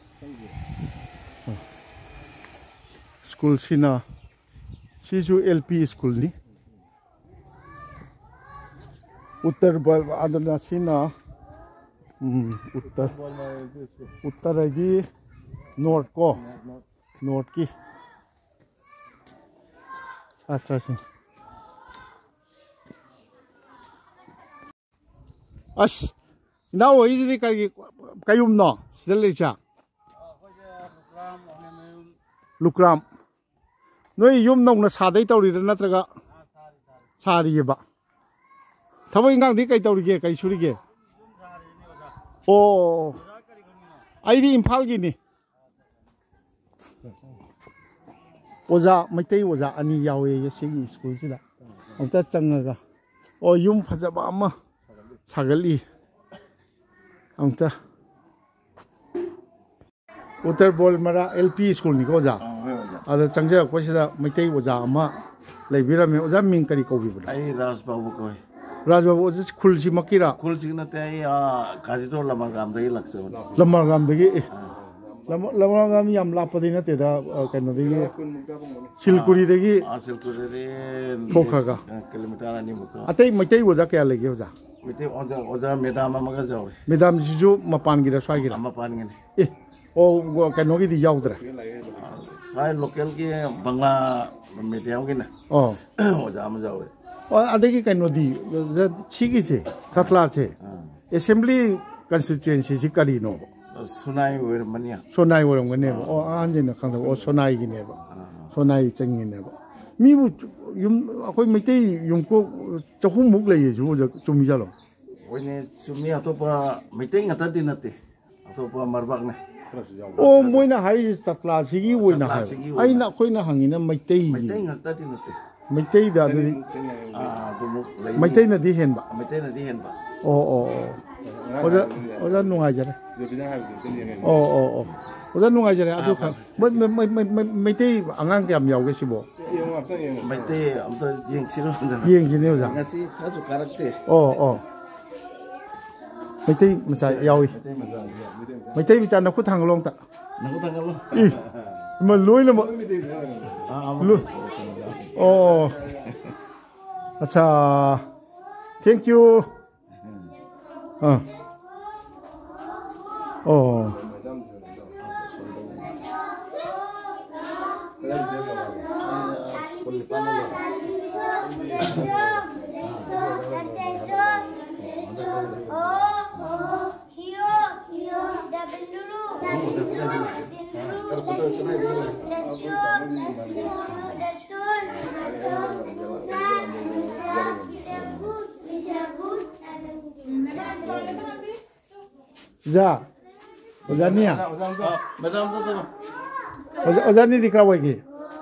ꯁ꯭ꯀꯨꯜꯁꯤꯅ, ꯁꯤꯁꯨ ꯑꯦꯜ ꯄꯤ ꯁ꯭ꯀꯨꯜꯅꯤ꯫ ꯎꯠꯇꯔ ꯕ-, ꯑꯗꯨꯅ ꯁꯤꯅ, ꯎꯝ, ꯎꯠꯇꯔ, ꯎꯠꯇꯔ ꯍꯥꯏꯗꯤ ꯅꯣꯔꯠ ꯀꯣ, ꯅꯣꯔꯠꯀꯤ ꯁꯥꯇ꯭ꯔꯁꯤꯡ꯫ ꯑꯁ, ꯏꯅꯥꯎ ꯍꯣꯏꯁꯤꯗꯤ ꯀꯔꯤ, ꯀꯩ ꯌꯨꯝꯅꯣ ꯁꯤꯗ ꯂꯩꯔꯤꯁꯦ? ꯂꯨꯀ꯭ꯔꯥꯝ꯫ ꯅꯣꯏ ꯌꯨꯝ ꯅꯧꯅ ꯁꯥꯗꯩ ꯇꯧꯔꯤꯔꯥ ꯅꯠꯇ꯭ꯔꯒ ꯁꯥꯔꯤꯑꯕ? ꯊꯕꯛ ꯏꯪꯈꯥꯡꯗꯤ ꯀꯩ ꯇꯧꯔꯤꯒꯦ, ꯀꯩ ꯁꯨꯔꯤꯒꯦ? ꯑꯣ, ꯑꯩꯗꯤ ꯏꯝꯐꯥꯜꯒꯤꯅꯤ꯫ ꯑꯣꯖꯥ, ꯃꯩꯇꯩ ꯑꯣꯖꯥ ꯑꯅꯤ ꯌꯥꯎꯋꯦ ꯁꯤꯒꯤ ꯁ꯭ꯀꯨꯜꯁꯤꯗ꯫ ꯑꯝꯇ ꯆꯪꯉꯒ꯫ ꯑꯣ, ꯌꯨꯝ ꯐꯖꯕ ꯑꯃ ꯁꯥꯒꯠꯂꯤ꯫ ꯑꯝꯇ꯫ ꯎꯠꯇꯔ ꯕꯣꯜꯃꯔꯥ ꯑꯦꯜ ꯄꯤ ꯁ꯭ꯀꯨꯜꯅꯤꯀꯣ, ꯑꯣꯖꯥ? ꯑꯥ, ꯍꯣꯏ, ꯑꯣꯖꯥ꯫ ꯑꯗ ꯆꯪꯖꯔꯛꯄꯁꯤꯗ ꯃꯩꯇꯩ ꯑꯣꯖꯥ ꯑꯃ ꯂꯩꯕꯤꯔꯝꯃꯦ꯫ ꯑꯣꯖꯥ, ꯃꯤꯡ ꯀꯔꯤ ꯀꯧꯕꯤꯕꯅꯣ? ꯑꯩ ꯔꯥꯖ ꯕꯥꯕꯨ ꯀꯧꯏ꯫ ꯔꯥꯖ ꯕꯥꯕꯨ, ꯑꯣꯖꯥ, ꯈꯨꯜꯁꯤ ꯃꯛꯀꯤꯔꯥ? ꯈꯨꯜꯁꯤ ꯅꯠꯇꯦ, ꯑꯩ, ꯑꯥ, ꯀꯥꯖꯤꯗꯣ ꯂꯃꯔꯒꯥꯝꯗꯒꯤ ꯂꯥꯛꯆꯕꯅꯤ꯫ ꯂꯃꯔꯒꯥꯝꯗꯒꯤ? ꯑꯦ, ꯑꯥ꯫ ꯂꯃ-, ꯂꯃꯔꯒꯥꯝ ꯌꯥꯝ ꯂꯥꯞꯄꯗꯤ ꯅꯠꯇꯦꯗ, ꯑ, ꯀꯩꯅꯣꯗꯒꯤ, ꯀꯨꯟꯃꯨꯛꯇ ꯐꯪꯕꯅꯤ꯫ ꯁꯤꯜꯀꯨꯔꯤꯗꯒꯤ ꯑꯥ, ꯁꯤꯜꯀꯨꯔꯤꯗꯒꯤ ꯊꯣꯛꯈ꯭ꯔꯒ꯫ ꯑ, ꯀꯤꯂꯣꯃꯤꯇꯔ ꯑꯅꯤꯃꯨꯛꯀ꯫ ꯑꯇꯩ ꯃꯩꯇꯩ ꯑꯣꯖꯥ ꯀꯌꯥ ꯂꯩꯒꯦ, ꯑꯣꯖꯥ? ꯃꯩꯇꯩ ꯑꯣꯖꯥ, ꯑꯣꯖꯥ ꯃꯦꯗꯥꯝ ꯑꯃꯒ ꯌꯥꯎꯔꯤ꯫ ꯃꯦꯗꯥꯝꯁꯤꯁꯨ ꯃꯄꯥꯟꯒꯤꯔ, ꯁ꯭ꯋꯥꯏꯒꯤꯔ? ꯑ, ꯃꯄꯥꯟꯒꯤꯅꯤ꯫ ꯑꯦ, ꯑꯣ, ꯀꯩꯅꯣꯒꯤꯗꯤ ꯌꯥꯎꯗ꯭ꯔꯦ? ꯁ꯭ꯋꯥꯏ ꯂꯣꯀꯦꯜꯒꯤ ꯕꯪꯒ꯭ꯂꯥ ꯃꯦꯗꯤꯌꯝꯒꯤꯅ ꯑꯣ꯫ ꯑꯣꯖꯥ ꯑꯃ ꯌꯥꯎꯋꯦ꯫ ꯑꯣ, ꯑꯗꯒꯤ ꯀꯩꯅꯣꯗꯤ, ꯁꯤꯒꯤꯁꯦ, ꯁꯥꯇ꯭ꯂꯥꯁꯦ, ꯑꯥ꯫ ꯑꯦꯁꯦꯝꯕ꯭ꯂꯤ ꯀꯟꯁꯇꯤꯇ꯭ꯋꯦꯟꯁꯤꯁꯤ ꯀꯔꯤꯅꯣꯕ? ꯁꯨꯅꯥꯏ ꯑꯣꯏꯔꯝꯃꯅꯤ꯫ ꯁꯣꯅꯥꯏ ꯑꯣꯏꯔꯝꯒꯅꯦꯕ꯫ ꯑꯥ꯫ ꯑꯣ, ꯑꯍꯟꯁꯤꯅ ꯈꯪꯗꯕ꯫ ꯑꯣ, ꯁꯣꯅꯥꯏꯒꯤꯅꯦꯕ꯫ ꯑꯥ꯫ ꯁꯣꯅꯥꯏ ꯆꯤꯡꯉꯤꯅꯦꯕ꯫ ꯃꯤꯕꯨ ꯌꯨꯝ, ꯑꯩꯈꯣꯏ ꯃꯩꯇꯩ ꯌꯨꯝꯀꯣꯛ ꯆꯍꯨꯝꯃꯨꯛ ꯂꯩꯌꯦ ꯁꯤꯕꯨ, ꯆꯨꯝꯃꯤꯖꯥꯠꯂꯣ? ꯍꯣꯏꯅꯦ, ꯆꯨꯝꯃꯤ꯫ ꯑꯇꯣꯞꯄ ꯃꯩꯇꯩ ꯉꯥꯛꯇꯗꯤ ꯅꯠꯇꯦ꯫ ꯑꯇꯣꯞꯄ ꯃꯔꯕꯥꯛꯅꯦ꯫ ꯑꯣ, ꯃꯣꯏꯅ ꯍꯥꯏꯔꯤꯁꯦ ꯆꯥꯇ꯭ꯂꯥꯁꯤꯒꯤ ꯑꯣꯏꯅ ꯍꯥꯏꯕ꯫ ꯆꯥꯇ꯭ꯂꯥꯁꯤꯒꯤ ꯑꯣꯏꯅ꯫ ꯑꯩꯅ, ꯑꯩꯈꯣꯏꯅ ꯍꯪꯉꯤꯅ ꯃꯩꯇꯩꯒꯤ꯫ ꯃꯩꯇꯩ ꯉꯥꯛꯇꯗꯤ ꯅꯠꯇꯦ꯫ ꯃꯩꯇꯩꯗ ꯑꯗꯨꯗꯤ ꯑꯥ, ꯑꯗꯨꯃꯨꯛ ꯂꯩ꯫ ꯃꯩꯇꯩꯅꯗꯤ ꯍꯦꯟꯕ꯫ ꯃꯩꯇꯩꯅꯗꯤ ꯍꯦꯟꯕ꯫ ꯑꯣ ꯑꯣ ꯑꯣ꯫ ꯑꯣꯖꯥ ꯑꯣꯖꯥ ꯅꯨꯡꯉꯥꯏꯖꯔꯦ꯫ ꯖꯣꯕꯤꯅ ꯍꯥꯏꯕꯗꯨ ꯆꯠꯅꯤꯡꯉꯦ꯫ ꯑꯣ ꯑꯣ ꯑꯣ꯫ ꯑꯣꯖꯥ ꯅꯨꯡꯉꯥꯏꯖꯔꯦ꯫ ꯑꯗꯨ ꯈꯪ- ꯃ- ꯃ- ꯃ- ꯃ- ꯃ- ꯃꯩꯇꯩ ꯑꯉꯥꯡ ꯀꯌꯥꯝ ꯌꯥꯎꯒꯦ ꯁꯤꯕꯣ? ꯌꯦꯡꯉꯣ ꯑꯝꯇꯪ ꯌꯦꯡꯉꯣ꯫ ꯃꯩꯇꯩ ꯑꯝꯇ ꯌꯦꯡꯁꯤꯔꯣ? ꯌꯦꯡꯁꯤꯅꯦ ꯑꯣꯖꯥ꯫ ꯉꯁꯤ ꯈꯔꯁꯨ ꯀꯥꯔꯛꯇꯦ꯫ ꯑꯣ ꯑꯣ꯫ ꯃꯩꯇꯩ ꯃꯆꯥ ꯌꯥꯎꯏ꯫ ꯃꯩꯇꯩ ꯃꯆꯥ꯫ ꯃꯩꯇꯩ ꯃꯆꯥ ꯅꯈꯨꯠ ꯊꯥꯡꯒꯠꯂꯣ ꯑꯝꯇ꯫ ꯅꯪ ꯊꯥꯡꯒꯠꯂꯣ꯫ ꯏ ꯏꯃ ꯂꯣꯏꯅꯃꯛ꯫ ꯑꯥ, ꯑꯃ꯫ ꯂꯣꯏ꯫ ꯑꯣ꯫ ꯑꯠꯆꯥ꯫ Thank you꯫ ꯑꯥ꯫ ꯑꯣ꯫ ꯑꯣꯖꯥ꯫ ꯑꯣꯖꯥꯅꯤ꯫ ꯑꯥ, ꯃꯦꯗꯥꯝꯗ ꯆꯠꯂꯣ꯫ ꯑꯣꯖꯥ ꯑꯣꯖꯥꯅꯤꯗꯤ ꯀꯥꯏ ꯑꯣꯏꯒꯦ?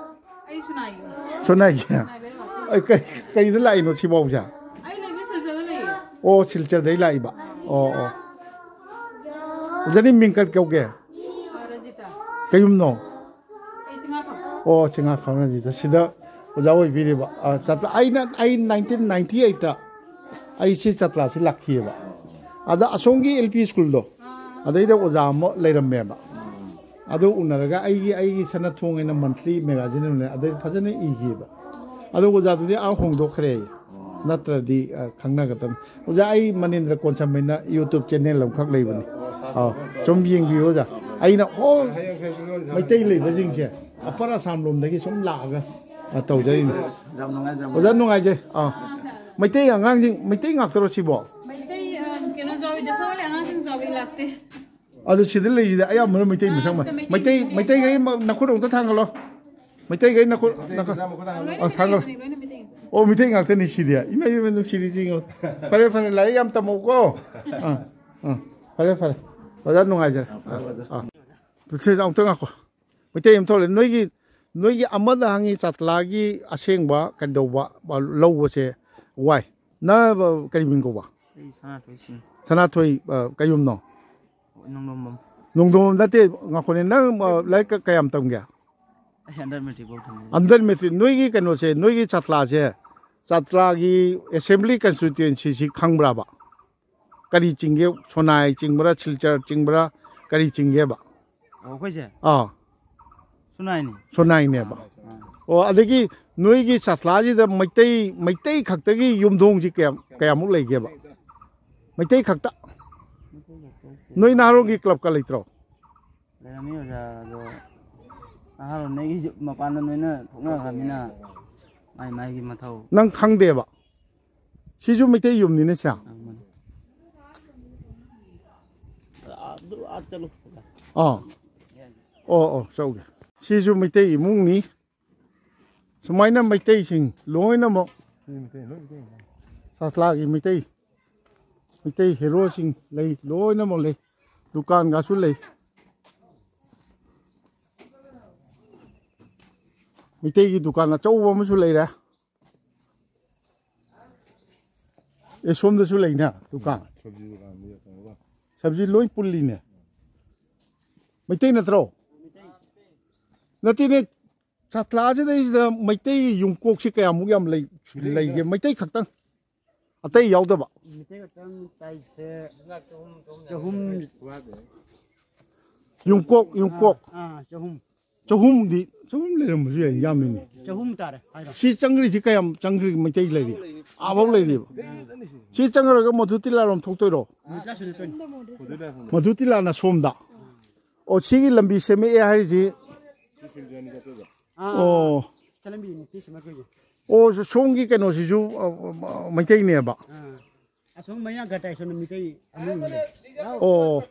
ꯑꯩ ꯁꯨꯅꯥꯏꯒꯤ ꯁꯣꯅꯥꯏꯒꯤ꯫ ꯁꯨꯅꯥꯏꯕꯩ ꯂꯥꯛꯄ꯫ ꯑꯩ ꯀꯩ- ꯀꯩꯗ ꯂꯥꯛꯏꯅꯣ ꯁꯤꯐꯥꯎꯁꯦ? ꯑꯩ ꯂꯩꯕ ꯁꯤꯜꯆꯔꯗ ꯂꯩꯌꯦ꯫ ꯑꯣ ꯁꯤꯜꯆꯔꯗꯩ ꯂꯥꯛꯏꯕ꯫ ꯑꯣ ꯑꯣ꯫ ꯑꯣꯖꯥꯅꯤ ꯃꯤꯡ ꯀꯔꯤ ꯀꯧꯒꯦ? ꯑꯥ, ꯔꯟꯖꯤꯇꯥ꯫ ꯀꯩꯌꯨꯝꯅꯣ? ꯑꯩ ꯆꯤꯡꯉꯥꯈꯣꯡ꯫ ꯑꯣ ꯆꯤꯡꯉꯥꯈꯣꯡ ꯔꯟꯖꯤꯇꯥ꯫ ꯁꯤꯗ ꯑꯣꯖꯥ ꯑꯣꯏꯕꯤꯔꯤꯕ꯫ ꯑ, ꯆꯠꯄ ꯑꯩꯅ ꯑꯩ ꯅꯥꯏꯟꯇꯤꯟ ꯅꯥꯏꯟꯇꯤ ꯑꯩꯠꯇ ꯑꯩ ꯁꯤ ꯆꯠꯄꯁꯤ ꯂꯥꯛꯈꯤꯑꯕ꯫ ꯑꯗ ꯑꯁꯣꯝꯒꯤ ꯑꯦꯜ ꯄꯤ ꯁ꯭ꯀꯨꯜꯗꯣ ꯑꯗꯩꯗ ꯑꯣꯖꯥ ꯑꯃ ꯂꯩꯔꯝꯃꯦꯕ꯫ ꯑꯗꯨ ꯎꯅꯔꯒ ꯑꯩꯒꯤ ꯑꯩꯒꯤ ꯁꯅꯥ ꯊꯣꯡ ꯍꯥꯏꯅ ꯃꯟꯊꯂꯤ ꯃꯦꯒꯥꯖꯤꯟ ꯑꯃ ꯂꯩ, ꯑꯗꯩ ꯐꯖꯅ ꯏꯈꯤꯕ꯫ ꯑꯗꯣ ꯑꯣꯖꯥꯗꯨꯗꯤ ꯑꯥ ꯍꯣꯡꯗꯣꯛꯈ꯭ꯔꯦ꯫ ꯅꯠꯇ꯭ꯔꯗꯤ ꯑ, ꯈꯪꯅꯒꯗꯕꯅꯤ꯫ ꯑꯣꯖꯥ ꯑꯩ ꯃꯅꯤꯟꯗ꯭ꯔ ꯀꯣꯟꯁꯝ ꯍꯥꯏꯅ ꯌꯨꯇ꯭ꯌꯨꯕ ꯆꯦꯅꯦꯜ ꯑꯃꯈꯛ ꯂꯩꯕꯅꯤ꯫ ꯑꯥ, ꯁꯨꯝ ꯌꯦꯡꯕꯤꯌꯨ ꯑꯣꯖꯥ꯫ ꯑꯩꯅ ꯑꯣꯜ ꯃꯩꯇꯩ ꯂꯩꯕꯁꯤꯡꯁꯦ ꯑꯄꯔ ꯑꯁꯥꯝ ꯂꯣꯝꯗꯒꯤ ꯁꯨꯝ ꯂꯥꯛꯑꯒ ꯑ, ꯇꯧꯖꯔꯤꯅꯤ꯫ ꯌꯥꯝ ꯅꯨꯡꯉꯥꯏꯖꯕ꯫ ꯑꯣꯖꯥ ꯅꯨꯡꯉꯥꯏꯖꯩ꯫ ꯑꯥ꯫ ꯃꯩꯇꯩ ꯑꯉꯥꯡꯁꯤꯡ ꯃꯩꯇꯩ ꯉꯥꯛꯇꯔꯣ ꯁꯤꯕꯣ? ꯃꯩꯇꯩ ꯑ, ꯀꯩꯅꯣ ꯌꯥꯎꯋꯤ, ꯖꯁꯋꯥꯂꯤ ꯑꯉꯥꯡꯁꯤꯡ ꯌꯥꯎꯋꯤ, ꯂꯥꯛꯇꯦ꯫ ꯑꯗꯨ ꯁꯤꯗ ꯂꯩꯔꯤꯁꯤꯗ ꯑꯌꯥꯝꯕꯅ ꯃꯩꯇꯩ ꯃꯁꯛ ꯃꯥꯟ-, ꯁꯤꯗ ꯃꯩꯇꯩ ꯃꯩꯇꯩ ꯃꯩꯇꯩꯈꯩ ꯃ-, ꯅꯈꯨꯠ ꯑꯝꯇ ꯊꯥꯡꯒꯠꯂꯣ꯫ ꯃꯩꯇꯩꯈꯩ ꯅꯈꯨꯠ ꯅꯈꯨꯠ ꯂꯣꯏꯅ ꯑ, ꯊꯥꯡꯒꯠꯂꯣ꯫ ꯃꯩꯇꯩꯅꯤ, ꯂꯣꯏꯅ ꯃꯩꯇꯩꯅꯤ꯫ ꯑꯣ ꯃꯩꯇꯩ ꯉꯥꯛꯇꯅꯤ ꯁꯤꯗꯤ꯫ ꯏꯃꯥ ꯏꯃꯥ ꯅꯨꯡꯁꯤꯔꯤꯁꯤ ꯌꯦꯡꯉꯣ꯫ ꯐꯔꯦ ꯐꯔꯦ ꯂꯥꯏꯔꯤꯛ ꯌꯥꯝ ꯇꯝꯃꯧꯀꯣ꯫ ꯑꯥ ꯑꯥ ꯐꯔꯦ ꯐꯔꯦ꯫ ꯑꯣꯖꯥ ꯅꯨꯡꯉꯥꯏꯖꯔꯦ꯫ ꯑꯥ ꯑꯥ꯫ ꯁꯤꯗ ꯑꯃꯨꯛꯇ ꯉꯥꯏꯈꯣ꯫ ꯃꯩꯇꯩ ꯑꯃ ꯊꯣꯛꯂꯦ꯫ ꯅꯣꯏꯒꯤ ꯅꯣꯏꯒꯤ ꯑꯃꯗ ꯍꯪꯉꯤ ꯆꯥꯇ꯭ꯂꯥꯒꯤ ꯑꯁꯦꯡꯕ ꯀꯩꯗꯧꯕ, ꯑ, ꯂꯧꯕꯁꯦ ꯋꯥꯏ꯫ ꯅꯪ, ꯑ, ꯀꯔꯤ ꯃꯤꯡ ꯀꯧꯕ? ꯑꯩ ꯁꯅꯥꯊꯣꯏ ꯁꯤꯡ꯫ ꯁꯅꯥꯊꯣꯏ, ꯑ, ꯀꯩꯌꯨꯝꯅꯣ? ꯅꯣꯡꯗꯣꯝꯕꯝ꯫ ꯅꯣꯡꯗꯣꯝꯕꯝ ꯅꯠꯇꯦ, ꯉꯥꯈꯣꯅꯦ꯫ ꯅꯪ, ꯑ, ꯂꯥꯏꯔꯤꯛ ꯀ-, ꯀꯌꯥꯝ ꯇꯝꯒꯦ? ꯑꯩ under matric ꯐꯥꯎ ꯇꯝꯃꯤ꯫ Under matric꯫ ꯅꯣꯏꯒꯤ ꯀꯩꯅꯣꯁꯦ, ꯅꯣꯏꯒꯤ ꯆꯥꯇ꯭ꯂꯥꯁꯦ, ꯆꯥꯇ꯭ꯂꯥꯒꯤ assembly constituency ꯁꯤ ꯈꯪꯕ꯭ꯔꯥꯕ? ꯀꯔꯤ ꯆꯤꯡꯒꯦ? ꯁꯣꯅꯥꯏ ꯆꯤꯡꯕ꯭ꯔꯥ, ꯁꯤꯜꯆꯔ ꯆꯤꯡꯕ꯭ꯔꯥ, ꯀꯔꯤ ꯆꯤꯡꯒꯦꯕ? ꯑꯣ, ꯑꯩꯈꯣꯏꯁꯦ? ꯑꯥ꯫ ꯁꯣꯅꯥꯏꯅꯤ꯫ ꯁꯣꯅꯥꯏꯅꯦꯕ꯫ ꯑꯥ꯫ ꯑꯣ, ꯑꯗꯒꯤ ꯅꯣꯏꯒꯤ ꯆꯥꯇ꯭ꯂꯥꯁꯤꯗ ꯃꯩꯇꯩ, ꯃꯩꯇꯩ ꯈꯛꯇꯒꯤ ꯌꯨꯝꯊꯣꯡꯁꯤ ꯀꯌꯥꯝ, ꯀꯌꯥꯃꯨꯛ ꯂꯩꯒꯦꯕ? ꯃꯩꯇꯩ ꯈꯛꯇ? ꯃꯩꯇꯩ ꯈꯛꯇꯁꯦ꯫ ꯅꯣꯏ ꯅꯍꯥꯔꯣꯜꯒꯤ club ꯀ ꯂꯩꯇ꯭ꯔꯣ? ꯂꯩꯔꯝꯃꯤ ꯑꯣꯖꯥ, ꯑꯗꯣ ꯅꯍꯥꯔꯣꯜꯉꯩꯒꯤꯁꯨ ꯃꯄꯥꯟꯗ ꯂꯣꯏꯅ ꯊꯣꯛꯅꯈ꯭ꯔꯕꯅꯤꯅ ꯃꯥꯏ ꯃꯥꯏꯒꯤ ꯃꯊꯧ꯫ ꯅꯪ ꯈꯪꯗꯦꯕ? ꯁꯤꯁꯨ ꯃꯩꯇꯩ ꯌꯨꯝꯅꯤꯅꯦ, ꯁꯦ꯫ ꯑꯥ, ꯃꯥꯅꯤ꯫ ꯑꯥ, ꯑꯗꯨ ꯑꯥ ꯆꯠꯂꯨ, ꯑꯣꯖꯥ꯫ ꯑꯥ꯫ ꯑꯣ, ꯑꯣ, ꯆꯧꯒꯦ꯫ ꯁꯤꯁꯨ ꯃꯩꯇꯩ ꯏꯃꯨꯡꯅꯤ꯫ ꯁꯨꯃꯥꯏꯅ ꯃꯩꯇꯩꯁꯤꯡ ꯂꯣꯏꯅꯃꯛ, ꯁꯤ ꯃꯩꯇꯩ, ꯂꯣꯏ ꯃꯩꯇꯩ꯫ ꯆꯥꯇ꯭ꯂꯥꯒꯤ ꯃꯩꯇꯩ, ꯃꯩꯇꯩ ꯍꯦꯔꯣꯁꯤꯡ ꯂꯩ, ꯂꯣꯏꯅꯃꯛ ꯂꯩ꯫ ꯗꯨꯀꯥꯟꯒꯁꯨ ꯂꯩ꯫ ꯃꯩꯇꯩꯒꯤ ꯗꯨꯀꯥꯟ ꯑꯆꯧꯕ ꯑꯃꯁꯨ ꯂꯩꯔꯦ꯫ ꯑꯦ, ꯁꯣꯝꯗꯁꯨ ꯂꯩꯅꯦ ꯗꯨꯀꯥꯟ꯫ ꯁꯕꯖꯤ ꯗꯨꯀꯥꯟꯗꯤ ꯀꯩꯅꯣꯒ꯫ ꯁꯕꯖꯤ ꯂꯣꯏ ꯄꯨꯜꯂꯤꯅꯦ꯫ ꯃꯩꯇꯩ ꯅꯠꯇ꯭ꯔꯣ? ꯅꯠꯇꯦꯅꯦ, ꯆꯥꯇ꯭ꯂꯥꯁꯤꯗꯩꯁꯤꯗ ꯃꯩꯇꯩ ꯌꯨꯝꯀꯣꯛꯁꯤ ꯀꯌꯥꯃꯨꯛ ꯌꯥꯝ ꯂꯩ-, ꯂꯩꯒꯦ? ꯃꯩꯇꯩ ꯈꯛꯇꯪ, ꯑꯇꯩ ꯌꯥꯎꯗꯕ? ꯃꯩꯇꯩ ꯈꯛꯇꯪ ꯇꯥꯏꯁꯦ ꯆꯍꯨꯝ, ꯌꯨꯝꯀꯣꯛ, ꯌꯨꯝꯀꯣꯛ꯫ ꯑꯥ, ꯑꯥ, ꯆꯍꯨꯝ꯫ ꯆꯍꯨꯝꯗꯤ, ꯆꯍꯨꯝ ꯂꯩꯔꯝꯕꯁꯨ ꯌꯥꯏ, ꯌꯥꯝꯃꯤꯅꯦ꯫ ꯆꯍꯨꯝ ꯇꯥꯔꯦ ꯍꯥꯏꯔꯣ꯫ ꯁꯤ ꯆꯪꯈ꯭ꯔꯤꯁꯤ ꯀꯌꯥꯝ ꯆꯪꯈ꯭ꯔꯤ? ꯃꯩꯇꯩ ꯂꯩꯔꯤ? ꯑꯥꯐꯥꯎ ꯂꯩꯔꯤꯕ? ꯁꯤ ꯆꯪꯈ꯭ꯔꯒ ꯃꯙꯨꯇꯤꯂꯥꯔꯣꯝ ꯊꯣꯛꯇꯣꯏꯔꯣ? ꯃꯙꯨꯇꯤꯂꯥꯅ ꯁꯣꯝꯗ꯫ ꯑꯣ, ꯁꯤꯒꯤ ꯂꯝꯕꯤ ꯁꯦꯝꯃꯛꯑꯦ ꯍꯥꯏꯔꯤꯁꯤ? ꯑꯥ, ꯑꯣ꯫ ꯁꯤꯗ ꯂꯝꯕꯤ ꯅꯨꯄꯤ ꯁꯦꯝꯃꯛꯇꯣꯏꯁꯦ꯫ ꯑꯣ, ꯁꯣꯝꯒꯤ ꯀꯩꯅꯣꯁꯤꯁꯨ, ꯑ, ꯑ, ꯃꯩꯇꯩꯅꯦꯕ? ꯑꯥ꯫ ꯑꯁꯣꯝ ꯃꯌꯥ ꯒꯇꯥꯏ ꯁꯣꯝꯗ ꯃꯤꯇꯩ ꯑꯃꯨꯛ ꯂꯩ꯫ ꯑꯣ꯫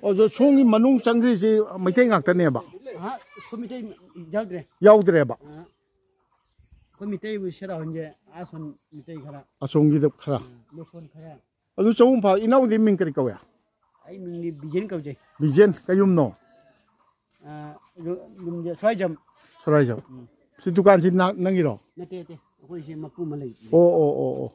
ꯑꯗꯣ ꯁꯣꯝꯒꯤ ꯃꯅꯨꯡ ꯆꯪꯈ꯭ꯔꯤꯁꯤ ꯃꯩꯇꯩ ꯉꯥꯛꯇꯅꯦꯕ? ꯑꯍ, ꯁꯣꯝ ꯃꯤꯇꯩ ꯌꯥꯎꯗ꯭ꯔꯦ꯫ ꯌꯥꯎꯗ꯭ꯔꯦꯕ? ꯑꯍ꯫ ꯑꯩꯈꯣꯏ ꯃꯤꯇꯩꯕꯨ ꯁꯦꯔꯥꯎꯍꯟꯁꯦ, ꯑꯥ ꯁꯣꯝ ꯃꯤꯇꯩ ꯈꯔ꯫ ꯑꯁꯣꯝꯒꯤꯗ ꯈꯔ꯫ ꯎꯝ, ꯃꯣꯏ ꯁꯣꯝ ꯈꯔ꯫ ꯑꯗꯨ ꯆꯍꯨꯝ ꯐꯥ-, ꯏꯅꯥꯎꯗꯤ ꯃꯤꯡ ꯀꯔꯤ ꯀꯧꯏ? ꯑꯩ ꯃꯤꯡꯗꯤ ꯕꯤꯖꯦꯟ ꯀꯧꯖꯩ꯫ ꯕꯤꯖꯦꯟ, ꯀꯩꯌꯨꯝꯅꯣ? ꯑꯥ, ꯌꯨꯝꯁꯦ ꯁ꯭ꯋꯥꯏꯖꯝ꯫ ꯁꯣꯔꯥꯏꯖꯝ꯫ ꯁꯤ ꯗꯨꯀꯥꯟꯁꯤ ꯅ-, ꯅꯪꯒꯤꯔꯣ? ꯅꯠꯇꯦ, ꯅꯠꯇꯦ, ꯑꯩꯈꯣꯏꯁꯦ ꯃꯄꯨ ꯑꯃ ꯂꯩ꯫ ꯑꯣ, ꯑꯣ, ꯑꯣ, ꯑꯣ꯫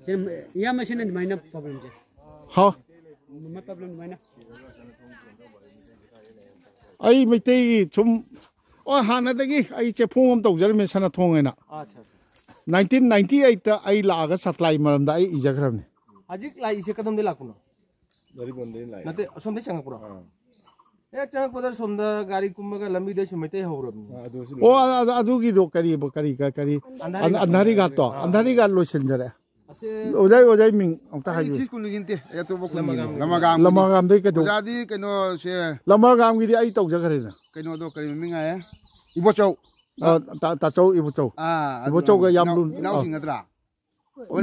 ꯁꯤꯅ, ꯏꯌꯥꯝꯕ, ꯁꯤꯅ ꯑꯗꯨꯃꯥꯏꯅ problemꯁꯦ꯫ ꯍꯥꯎ꯫ ꯃꯃꯥ problem ꯑꯗꯨꯃꯥꯏꯅ꯫ ꯑꯩ ꯃꯩꯇꯩꯒꯤ ꯁꯨꯝ, ꯑꯣ, ꯍꯥꯟꯅꯗꯒꯤ ꯑꯩ ꯆꯦꯐꯣꯡ ꯑꯃ ꯇꯧꯖꯔꯝꯃꯦ, ꯁꯅꯥꯊꯣꯡ ꯍꯥꯏꯅ꯫ ꯑꯠꯆꯥ, ꯑꯠꯆꯥ꯫ Nineteen ninety eightꯇ ꯑꯩ ꯂꯥꯛꯑꯒ ꯁꯄ꯭ꯂꯥꯏ ꯃꯔꯝꯗ ꯑꯩ ꯏꯖꯈ꯭ꯔꯕꯅꯤ꯫ ꯍꯧꯖꯤꯛ ꯂꯥꯛꯏꯁꯦ ꯀꯗꯣꯝꯗꯩ ꯂꯥꯛꯄꯅꯣ? ꯅꯠꯇꯦ, ꯑꯁꯣꯝꯗꯩ ꯆꯪꯉꯛꯄ꯭ꯔꯣ? ꯑꯥ꯫ ꯍꯦꯛ ꯆꯪꯉꯛꯄꯗ ꯁꯣꯝꯗ ꯒꯥꯔꯤ ꯀꯨꯝꯃꯒ ꯂꯝꯕꯤꯗꯩꯁꯨ ꯃꯩꯇꯩ ꯍꯧꯔꯕꯅꯤ꯫ ꯑꯥ, ꯑꯗꯨꯁꯨ ꯑꯣ, ꯂꯣꯏꯔꯦ꯫ ꯑ-, ꯑ-, ꯑꯗꯨꯒꯤꯗꯣ ꯀꯔꯤꯕ, ꯀꯔꯤ, ꯀ-, ꯀꯔꯤ? ꯑꯟꯙꯥꯔꯤ ꯑꯟ-, ꯘꯥꯠꯇꯣ꯫ ꯑꯟꯙꯥꯔꯤ ꯘꯥꯠꯇꯣ? ꯑꯥ꯫ ꯑꯟꯙꯥꯔꯤ ꯘꯥꯠ ꯂꯣꯏꯁꯤꯟꯖꯔꯦ꯫ ꯑꯁꯦ ꯑꯣꯖꯥ, ꯑꯣꯖꯥꯒꯤ ꯃꯤꯡ ꯑꯝꯇ ꯑꯩ ꯍꯥꯏꯕꯤꯌꯨ꯫ ꯁꯤ ꯁ꯭ꯀꯨꯜꯒꯤ ꯅꯠꯇꯦ, ꯑꯩ ꯑꯇꯣꯞꯄ ꯈꯨꯟꯒꯤꯅꯤ꯫ ꯂꯃꯒꯥꯝꯒꯤ꯫ ꯂꯃꯒꯥꯝꯗꯩ ꯀꯩꯗꯧ-? ꯑꯣꯖꯥꯗꯤ ꯀꯩꯅꯣꯁꯦ, ꯂꯃꯒꯥꯝꯒꯤꯗꯤ ꯑꯩ ꯇꯧꯖꯈ꯭ꯔꯦꯅ꯫ ꯀꯩꯅꯣꯗꯣ, ꯀꯔꯤ ꯃꯃꯤꯡ ꯍꯥꯏ? ꯏꯕꯣꯆꯧ꯫ ꯑ, ꯇꯥ-, ꯇꯥꯆꯧ ꯏꯕꯣꯆꯧ꯫ ꯑꯥ, ꯑꯗꯨ ꯏꯕꯣꯆꯧꯒ ꯌꯥꯝ ꯏꯅꯥꯎ-, ꯂꯨ-, ꯏꯅꯥꯎꯁꯤꯡ ꯑ꯫ ꯅꯠꯇ꯭ꯔꯥ?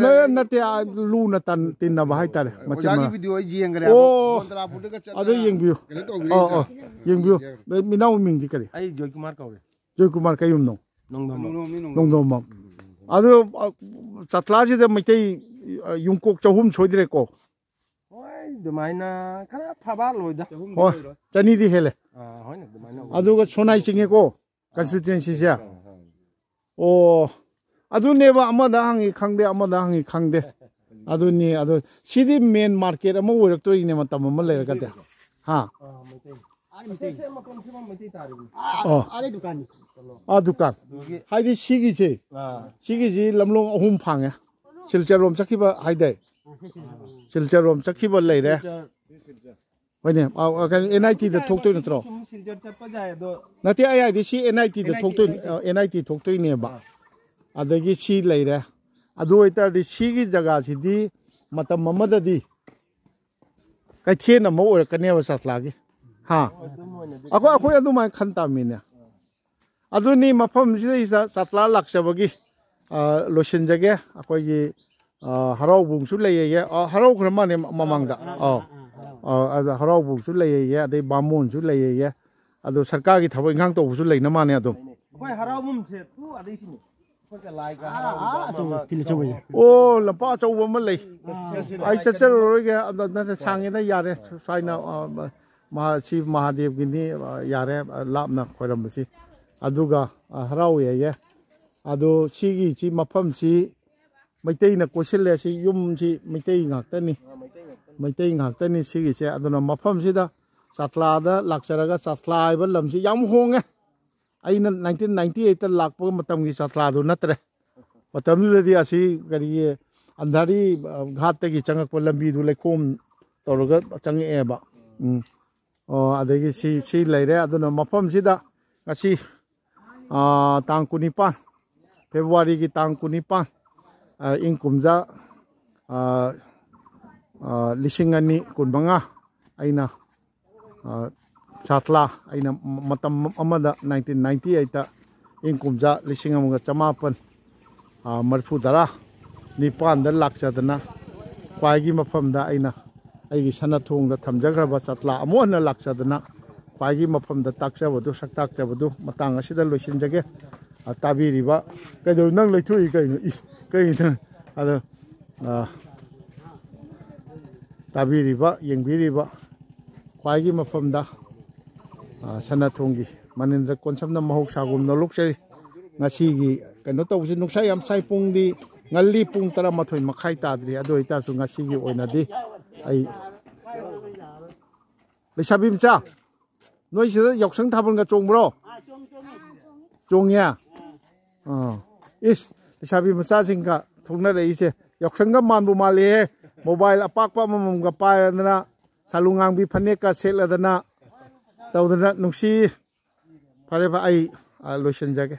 ꯅ-, ꯅꯠꯇꯦ, ꯑ, ꯂꯨꯅ ꯇꯟ-, ꯇꯤꯟꯅꯕ ꯍꯥꯏꯇꯥꯔꯦ, ꯃꯆꯤꯟ ꯑꯣꯖꯥꯒꯤ ꯃꯅꯥꯎ꯫ Video ꯑꯩ ꯌꯦꯡꯈ꯭ꯔꯦ꯫ ꯑꯣ, ꯕꯣꯟ ꯇꯔꯥ ꯄꯨꯔꯒ ꯆꯠꯂꯒ ꯑꯗꯨ ꯌꯦꯡꯕꯤꯌꯨ꯫ ꯀꯩꯅꯣ ꯇꯧꯕꯤꯔꯦ꯫ ꯑꯣ, ꯑꯣ, ꯌꯦꯡꯕꯤꯌꯨ꯫ ꯌꯦꯡꯈ꯭ꯔꯦ꯫ ꯃꯤꯅꯥꯎ ꯃꯤꯡꯗꯤ ꯀꯔꯤ? ꯑꯩ ꯖꯣꯏꯀꯨꯃꯥꯔ ꯀꯧꯔꯦ꯫ ꯖꯣꯏꯀꯨꯃꯥꯔ ꯀꯩꯌꯨꯝꯅꯣ? ꯅꯣꯡꯗꯝꯕꯝ꯫ ꯅꯣꯡꯗꯝꯕꯝ꯫ ꯑꯗꯨ, ꯑ, ꯆꯥꯇ꯭ꯂꯥꯁꯤꯗ ꯃꯩꯇꯩ, ꯑ, ꯌꯨꯝꯀꯣꯛ ꯆꯍꯨꯝ ꯁꯣꯏꯗ꯭ꯔꯦꯀꯣ? ꯍꯣꯏ, ꯑꯗꯨꯃꯥꯏꯅ ꯈꯔ ꯐꯕꯥ ꯂꯣꯏꯗ꯫ ꯍꯣꯏ, ꯆꯅꯤꯗꯤ ꯍꯦꯜꯂꯦ꯫ ꯑꯥ, ꯍꯣꯏꯅꯦ, ꯑꯗꯨꯃꯥꯏꯅ ꯑꯣꯏ꯫ ꯑꯗꯨꯒ ꯁꯣꯅꯥꯏ ꯆꯤꯡꯉꯦꯀꯣ, constituencyꯁꯦ꯫ ꯑꯥ, ꯑꯥ꯫ ꯑꯣ, ꯑꯗꯨꯅꯦꯕ, ꯑꯃꯗ ꯍꯪꯉꯤ ꯈꯪꯗꯦ, ꯑꯃꯗ ꯍꯪꯉꯤ ꯈꯪꯗꯦ꯫ ꯑꯗꯨꯅꯤ, ꯑꯗꯨ ꯁꯤꯗꯤ main market ꯑꯃ ꯑꯣꯏꯔꯛꯇꯣꯔꯤꯅꯦ ꯃꯇꯝ ꯑꯃ ꯂꯩꯔꯒꯗꯤ꯫ ꯍꯥ? ꯑꯥ, ꯃꯩꯇꯩ꯫ ꯑꯥ, ꯃꯩꯇꯩ꯫ ꯑꯁꯦ ꯃꯐꯝ ꯁꯤꯃ ꯃꯩꯇꯩ ꯇꯥꯔꯤꯕꯅꯤ꯫ ꯑꯥ, ꯑꯣ꯫ ꯑꯥ, ꯗꯨꯀꯥꯟꯅꯤ꯫ ꯑꯥ, ꯗꯨꯀꯥꯟ꯫ ꯑꯗꯨꯒꯤ ꯍꯥꯏꯗꯤ ꯁꯤꯒꯤꯁꯦ, ꯑꯥ꯫ ꯁꯤꯒꯤꯁꯤ ꯂꯝꯂꯣꯡ ꯑꯍꯨꯝ ꯐꯥꯡꯉꯦ꯫ ꯁꯤꯜꯆꯔ ꯔꯣꯝ ꯆꯠꯈꯤꯕ ꯍꯥꯏꯗꯥꯏ? ꯁꯤꯜꯆꯔ ꯔꯣꯝ ꯆꯠꯈꯤꯕ ꯂꯩꯔꯦ꯫ ꯁꯤꯜꯆꯔ꯫ ꯍꯣꯏꯅꯦ, ꯑ, ꯑ, ꯀꯩꯅꯣ, NITꯗ ꯊꯣꯛꯇꯣꯏ ꯅꯠꯇ꯭ꯔꯣ? ꯁꯨꯝ ꯁꯤꯜꯆꯔ ꯆꯠꯄ ꯌꯥꯏ, ꯑꯗꯣ ꯅꯠꯇꯦ, ꯑꯩ ꯍꯥꯏꯗꯤ ꯁꯤ NITꯗ NIT, ꯊꯣꯛꯇꯣꯏ-, NIT꯫ ꯑ, NIT ꯊꯣꯛꯇꯣꯏꯅꯦꯕ꯫ ꯑꯥ꯫ ꯑꯗꯒꯤ ꯁꯤ ꯂꯩꯔꯦ꯫ ꯑꯗꯨ ꯑꯣꯏꯇꯥꯔꯗꯤ ꯁꯤꯒꯤ ꯖꯒꯥꯁꯤꯗꯤ ꯃꯇꯝ ꯑꯃꯗꯗꯤ ꯀꯩꯊꯦꯜ ꯑꯃ ꯑꯣꯏꯔꯛꯀꯅꯦꯕ ꯆꯥꯇ꯭ꯂꯥꯒꯤ꯫ ꯍꯥ? ꯑꯗꯨꯝ ꯑꯣꯏꯅꯗꯤ ꯑꯩꯈꯣꯏ, ꯑꯩꯈꯣꯏ ꯑꯗꯨꯃꯥꯏꯅ ꯈꯟ ꯇꯥꯕꯅꯤꯅꯦ꯫ ꯑꯗꯨꯅꯤ ꯃꯐꯝꯁꯤꯗꯩꯁꯤꯗ ꯆꯥꯇ꯭ꯂꯥ ꯂꯥꯛꯆꯕꯒꯤ, ꯑ, ꯂꯣꯏꯁꯤꯟꯖꯒꯦ꯫ ꯑꯩꯈꯣꯏꯒꯤ, ꯑ, ꯍꯔꯥꯎꯕꯨꯡꯁꯨ ꯂꯩꯌꯦ꯫ ꯑ, ꯍꯔꯥꯎꯈ꯭ꯔ ꯃꯥꯜꯂꯦ ꯃꯃꯥꯡꯗ꯫ ꯑꯥ, ꯑꯧ꯫ ꯑꯥ, ꯑꯥ, ꯍꯔꯥꯎꯕꯨꯡ꯫ ꯑ, ꯑꯗ ꯍꯔꯥꯎꯕꯨꯡꯁꯨ ꯂꯩꯌꯦ, ꯑꯗꯩ ꯕꯥꯃꯣꯟꯁꯨ ꯂꯩꯌꯦ꯫ ꯑꯗꯣ ꯁꯔꯀꯥꯔꯒꯤ ꯊꯕꯛ ꯏꯪꯈꯥꯡ ꯇꯧꯕꯁꯨ ꯂꯩꯅ ꯃꯥꯜꯂꯦ ꯑꯗꯨꯝ꯫ ꯑꯩꯈꯣꯏ ꯍꯔꯥꯎꯕꯨꯡꯁꯦ ꯇꯨ ꯑꯗꯩꯁꯤꯅꯦ꯫ ꯑꯥ, ꯑꯥ, ꯑꯗꯨ ꯐꯤꯜ ꯑꯆꯧꯕꯁꯦ꯫ ꯑꯣ, ꯂꯝꯄꯥꯛ ꯑꯆꯧꯕ ꯑꯃ ꯂꯩ꯫ ꯑꯩ ꯆꯠꯆꯔꯔꯣꯏꯒꯦ꯫ ꯑꯗ ꯅꯠꯇꯦ, ꯁꯥꯡꯉꯦꯗ, ꯌꯥꯔꯦ꯫ ꯁ꯭ꯋꯥꯏꯅ, ꯑ, ꯃꯍꯥ-, ꯁꯤ ꯃꯍꯥꯗꯦꯕꯒꯤꯅꯤ, ꯑ, ꯌꯥꯔꯦ, ꯑ, ꯂꯥꯞꯅ ꯈꯣꯏꯔꯝꯕꯁꯤ꯫ ꯑꯗꯨꯒ, ꯑ, ꯍꯔꯥꯎꯋꯦ ꯍꯥꯏꯌꯦ꯫ ꯑꯗꯣ ꯁꯤꯒꯤ, ꯁꯤ ꯃꯐꯝꯁꯤ ꯃꯩꯇꯩꯅ ꯀꯣꯏꯁꯤꯜꯂꯦ꯫ ꯁꯤ ꯌꯨꯝꯁꯤ ꯃꯩꯇꯩ ꯉꯥꯛꯇꯅꯤ꯫ ꯃꯩꯇꯩ ꯉꯥꯛꯇꯅꯤ ꯁꯤꯒꯤꯁꯦ꯫ ꯑꯗꯨꯅ ꯃꯐꯝꯁꯤꯗ ꯆꯥꯇ꯭ꯂꯥꯗ ꯂꯥꯛꯆꯔꯒ, ꯆꯥꯇ꯭ꯂꯥ ꯍꯥꯏꯕ ꯂꯝꯁꯤ ꯌꯥꯝ ꯍꯣꯡꯉꯦ꯫ ꯑꯩꯅ nineteen ninety eight ꯇ ꯂꯥꯛꯄ ꯃꯇꯝꯒꯤ ꯆꯥꯇ꯭ꯂꯥꯗꯨ ꯅꯠꯇ꯭ꯔꯦ꯫ ꯃꯇꯝꯗꯨꯗꯗꯤ ꯑꯁꯤ ꯀꯔꯤꯒꯤ ꯑꯟꯙꯥꯔꯤ, ꯑ, ꯘꯥꯠꯇꯒꯤ ꯆꯪꯉꯛꯄ ꯂꯝꯕꯤꯗꯨ ꯂꯩꯈꯣꯝ ꯇꯧꯔꯒ ꯆꯪꯉꯛꯑꯦꯕ꯫ ꯎꯝ꯫ ꯑꯣ, ꯑꯗꯒꯤ ꯁꯤ, ꯁꯤ ꯂꯩꯔꯦ꯫ ꯑꯗꯨꯅ ꯃꯐꯝꯁꯤꯗ ꯉꯁꯤ, ꯑ, ꯇꯥꯡ ꯀꯨꯟꯅꯤꯄꯥꯟ, ꯐꯦꯕ꯭ꯔꯨꯋꯥꯔꯤꯒꯤ ꯇꯥꯡ ꯀꯨꯟꯅꯤꯄꯥꯟ, ꯑ, ꯏꯪ ꯀꯨꯝꯖꯥ, ꯑ, ꯑ, ꯂꯤꯁꯤꯡ ꯑꯅꯤ ꯀꯨꯟꯃꯉꯥ, ꯑꯩꯅ, ꯑ, ꯁꯥꯇ꯭ꯂꯥ, ꯑꯩꯅ ꯃꯇꯝ ꯑꯃꯗ nineteen ninety eight ꯇ, ꯏꯪ ꯀꯨꯝꯖꯥ ꯂꯤꯁꯤꯡ ꯑꯃꯒ ꯆꯃꯥꯄꯟ, ꯑ, ꯃꯔꯤꯐꯨ ꯇꯔꯥ ꯅꯤꯄꯥꯟꯗ ꯂꯥꯛꯆꯗꯅ, ꯈ꯭ꯋꯥꯏꯒꯤ ꯃꯐꯝꯗ ꯑꯩꯅ ꯑꯩꯒꯤ ꯁꯅꯥ ꯊꯣꯡꯗ ꯊꯝꯖꯈ꯭ꯔꯕ ꯆꯥꯇ꯭ꯂꯥ ꯑꯃꯨꯛ ꯍꯟꯅ ꯂꯥꯛꯆꯗꯅ, ꯈ꯭ꯋꯥꯏꯒꯤ ꯃꯐꯝꯗ ꯇꯥꯛꯆꯕꯗꯨ, ꯁꯛ ꯇꯥꯛꯆꯕꯗꯨ ꯃꯇꯥꯡ ꯑꯁꯤꯗ ꯂꯣꯏꯁꯤꯟꯖꯒꯦ꯫ ꯑ, ꯇꯥꯕꯤꯔꯤꯕ, ꯀꯩꯗꯧ-, ꯅꯪ ꯂꯩꯊꯣꯛꯏ ꯀꯩꯅꯣ? ꯏꯁ, ꯀꯩꯅꯣ? ꯑꯗꯣ, ꯑ, ꯇꯥꯕꯤꯔꯤꯕ, ꯌꯦꯡꯕꯤꯔꯤꯕ, ꯈ꯭ꯋꯥꯏꯒꯤ ꯃꯐꯝꯗ, ꯑ, ꯁꯅꯥ ꯊꯣꯡꯒꯤ ꯃꯅꯤꯟꯗ꯭ꯔ ꯀꯣꯟꯁꯝꯅ ꯃꯍꯧꯁꯥꯒꯨꯝꯅ ꯂꯣꯛꯆꯔꯤ꯫ ꯉꯁꯤꯒꯤ ꯀꯩꯅꯣ ꯇꯧꯕꯁꯤ, ꯅꯨꯡꯁꯥ ꯌꯥꯝ ꯁꯥꯏ, ꯄꯨꯡꯗꯤ ꯉꯜꯂꯤ, ꯄꯨꯡ ꯇꯔꯥꯃꯥꯊꯣꯏ ꯃꯈꯥꯏ ꯇꯥꯗ꯭ꯔꯤ꯫ ꯑꯗꯨ ꯑꯣꯏꯇꯥꯔꯁꯨ ꯉꯁꯤꯒꯤ ꯑꯣꯏꯅꯗꯤ ꯑꯩ, ꯂꯩꯁꯥꯕꯤ ꯃꯆꯥ, ꯅꯣꯏ ꯁꯤꯗ ꯌꯥꯎꯁꯪ ꯊꯥꯕꯜꯒ ꯆꯣꯡꯕ꯭ꯔꯣ? ꯆꯣꯡꯉꯦ? ꯑꯥ꯫ ꯏꯁ, ꯂꯩꯁꯥꯕꯤ ꯃꯆꯥꯁꯤꯡꯒ ꯊꯣꯛꯅꯔꯛꯏꯁꯦ꯫ ꯌꯥꯎꯁꯪꯒ ꯃꯥꯟꯕꯨ ꯃꯥꯜꯂꯤꯍꯦ꯫ ꯃꯣꯕꯥꯏꯜ ꯑꯄꯥꯛꯄ ꯑꯃꯃꯝꯒ ꯄꯥꯏꯔꯗꯅ, ꯁꯥꯂꯨ ꯉꯥꯡꯕꯤ ꯐꯅꯦꯛꯀ ꯁꯦꯠꯂꯗꯅ ꯇꯧꯗꯅ ꯅꯨꯡꯁꯤ꯫ ꯐꯔꯦ, ꯐꯔꯦ, ꯑꯩ, ꯑ, ꯂꯣꯏꯁꯤꯟꯖꯒꯦ꯫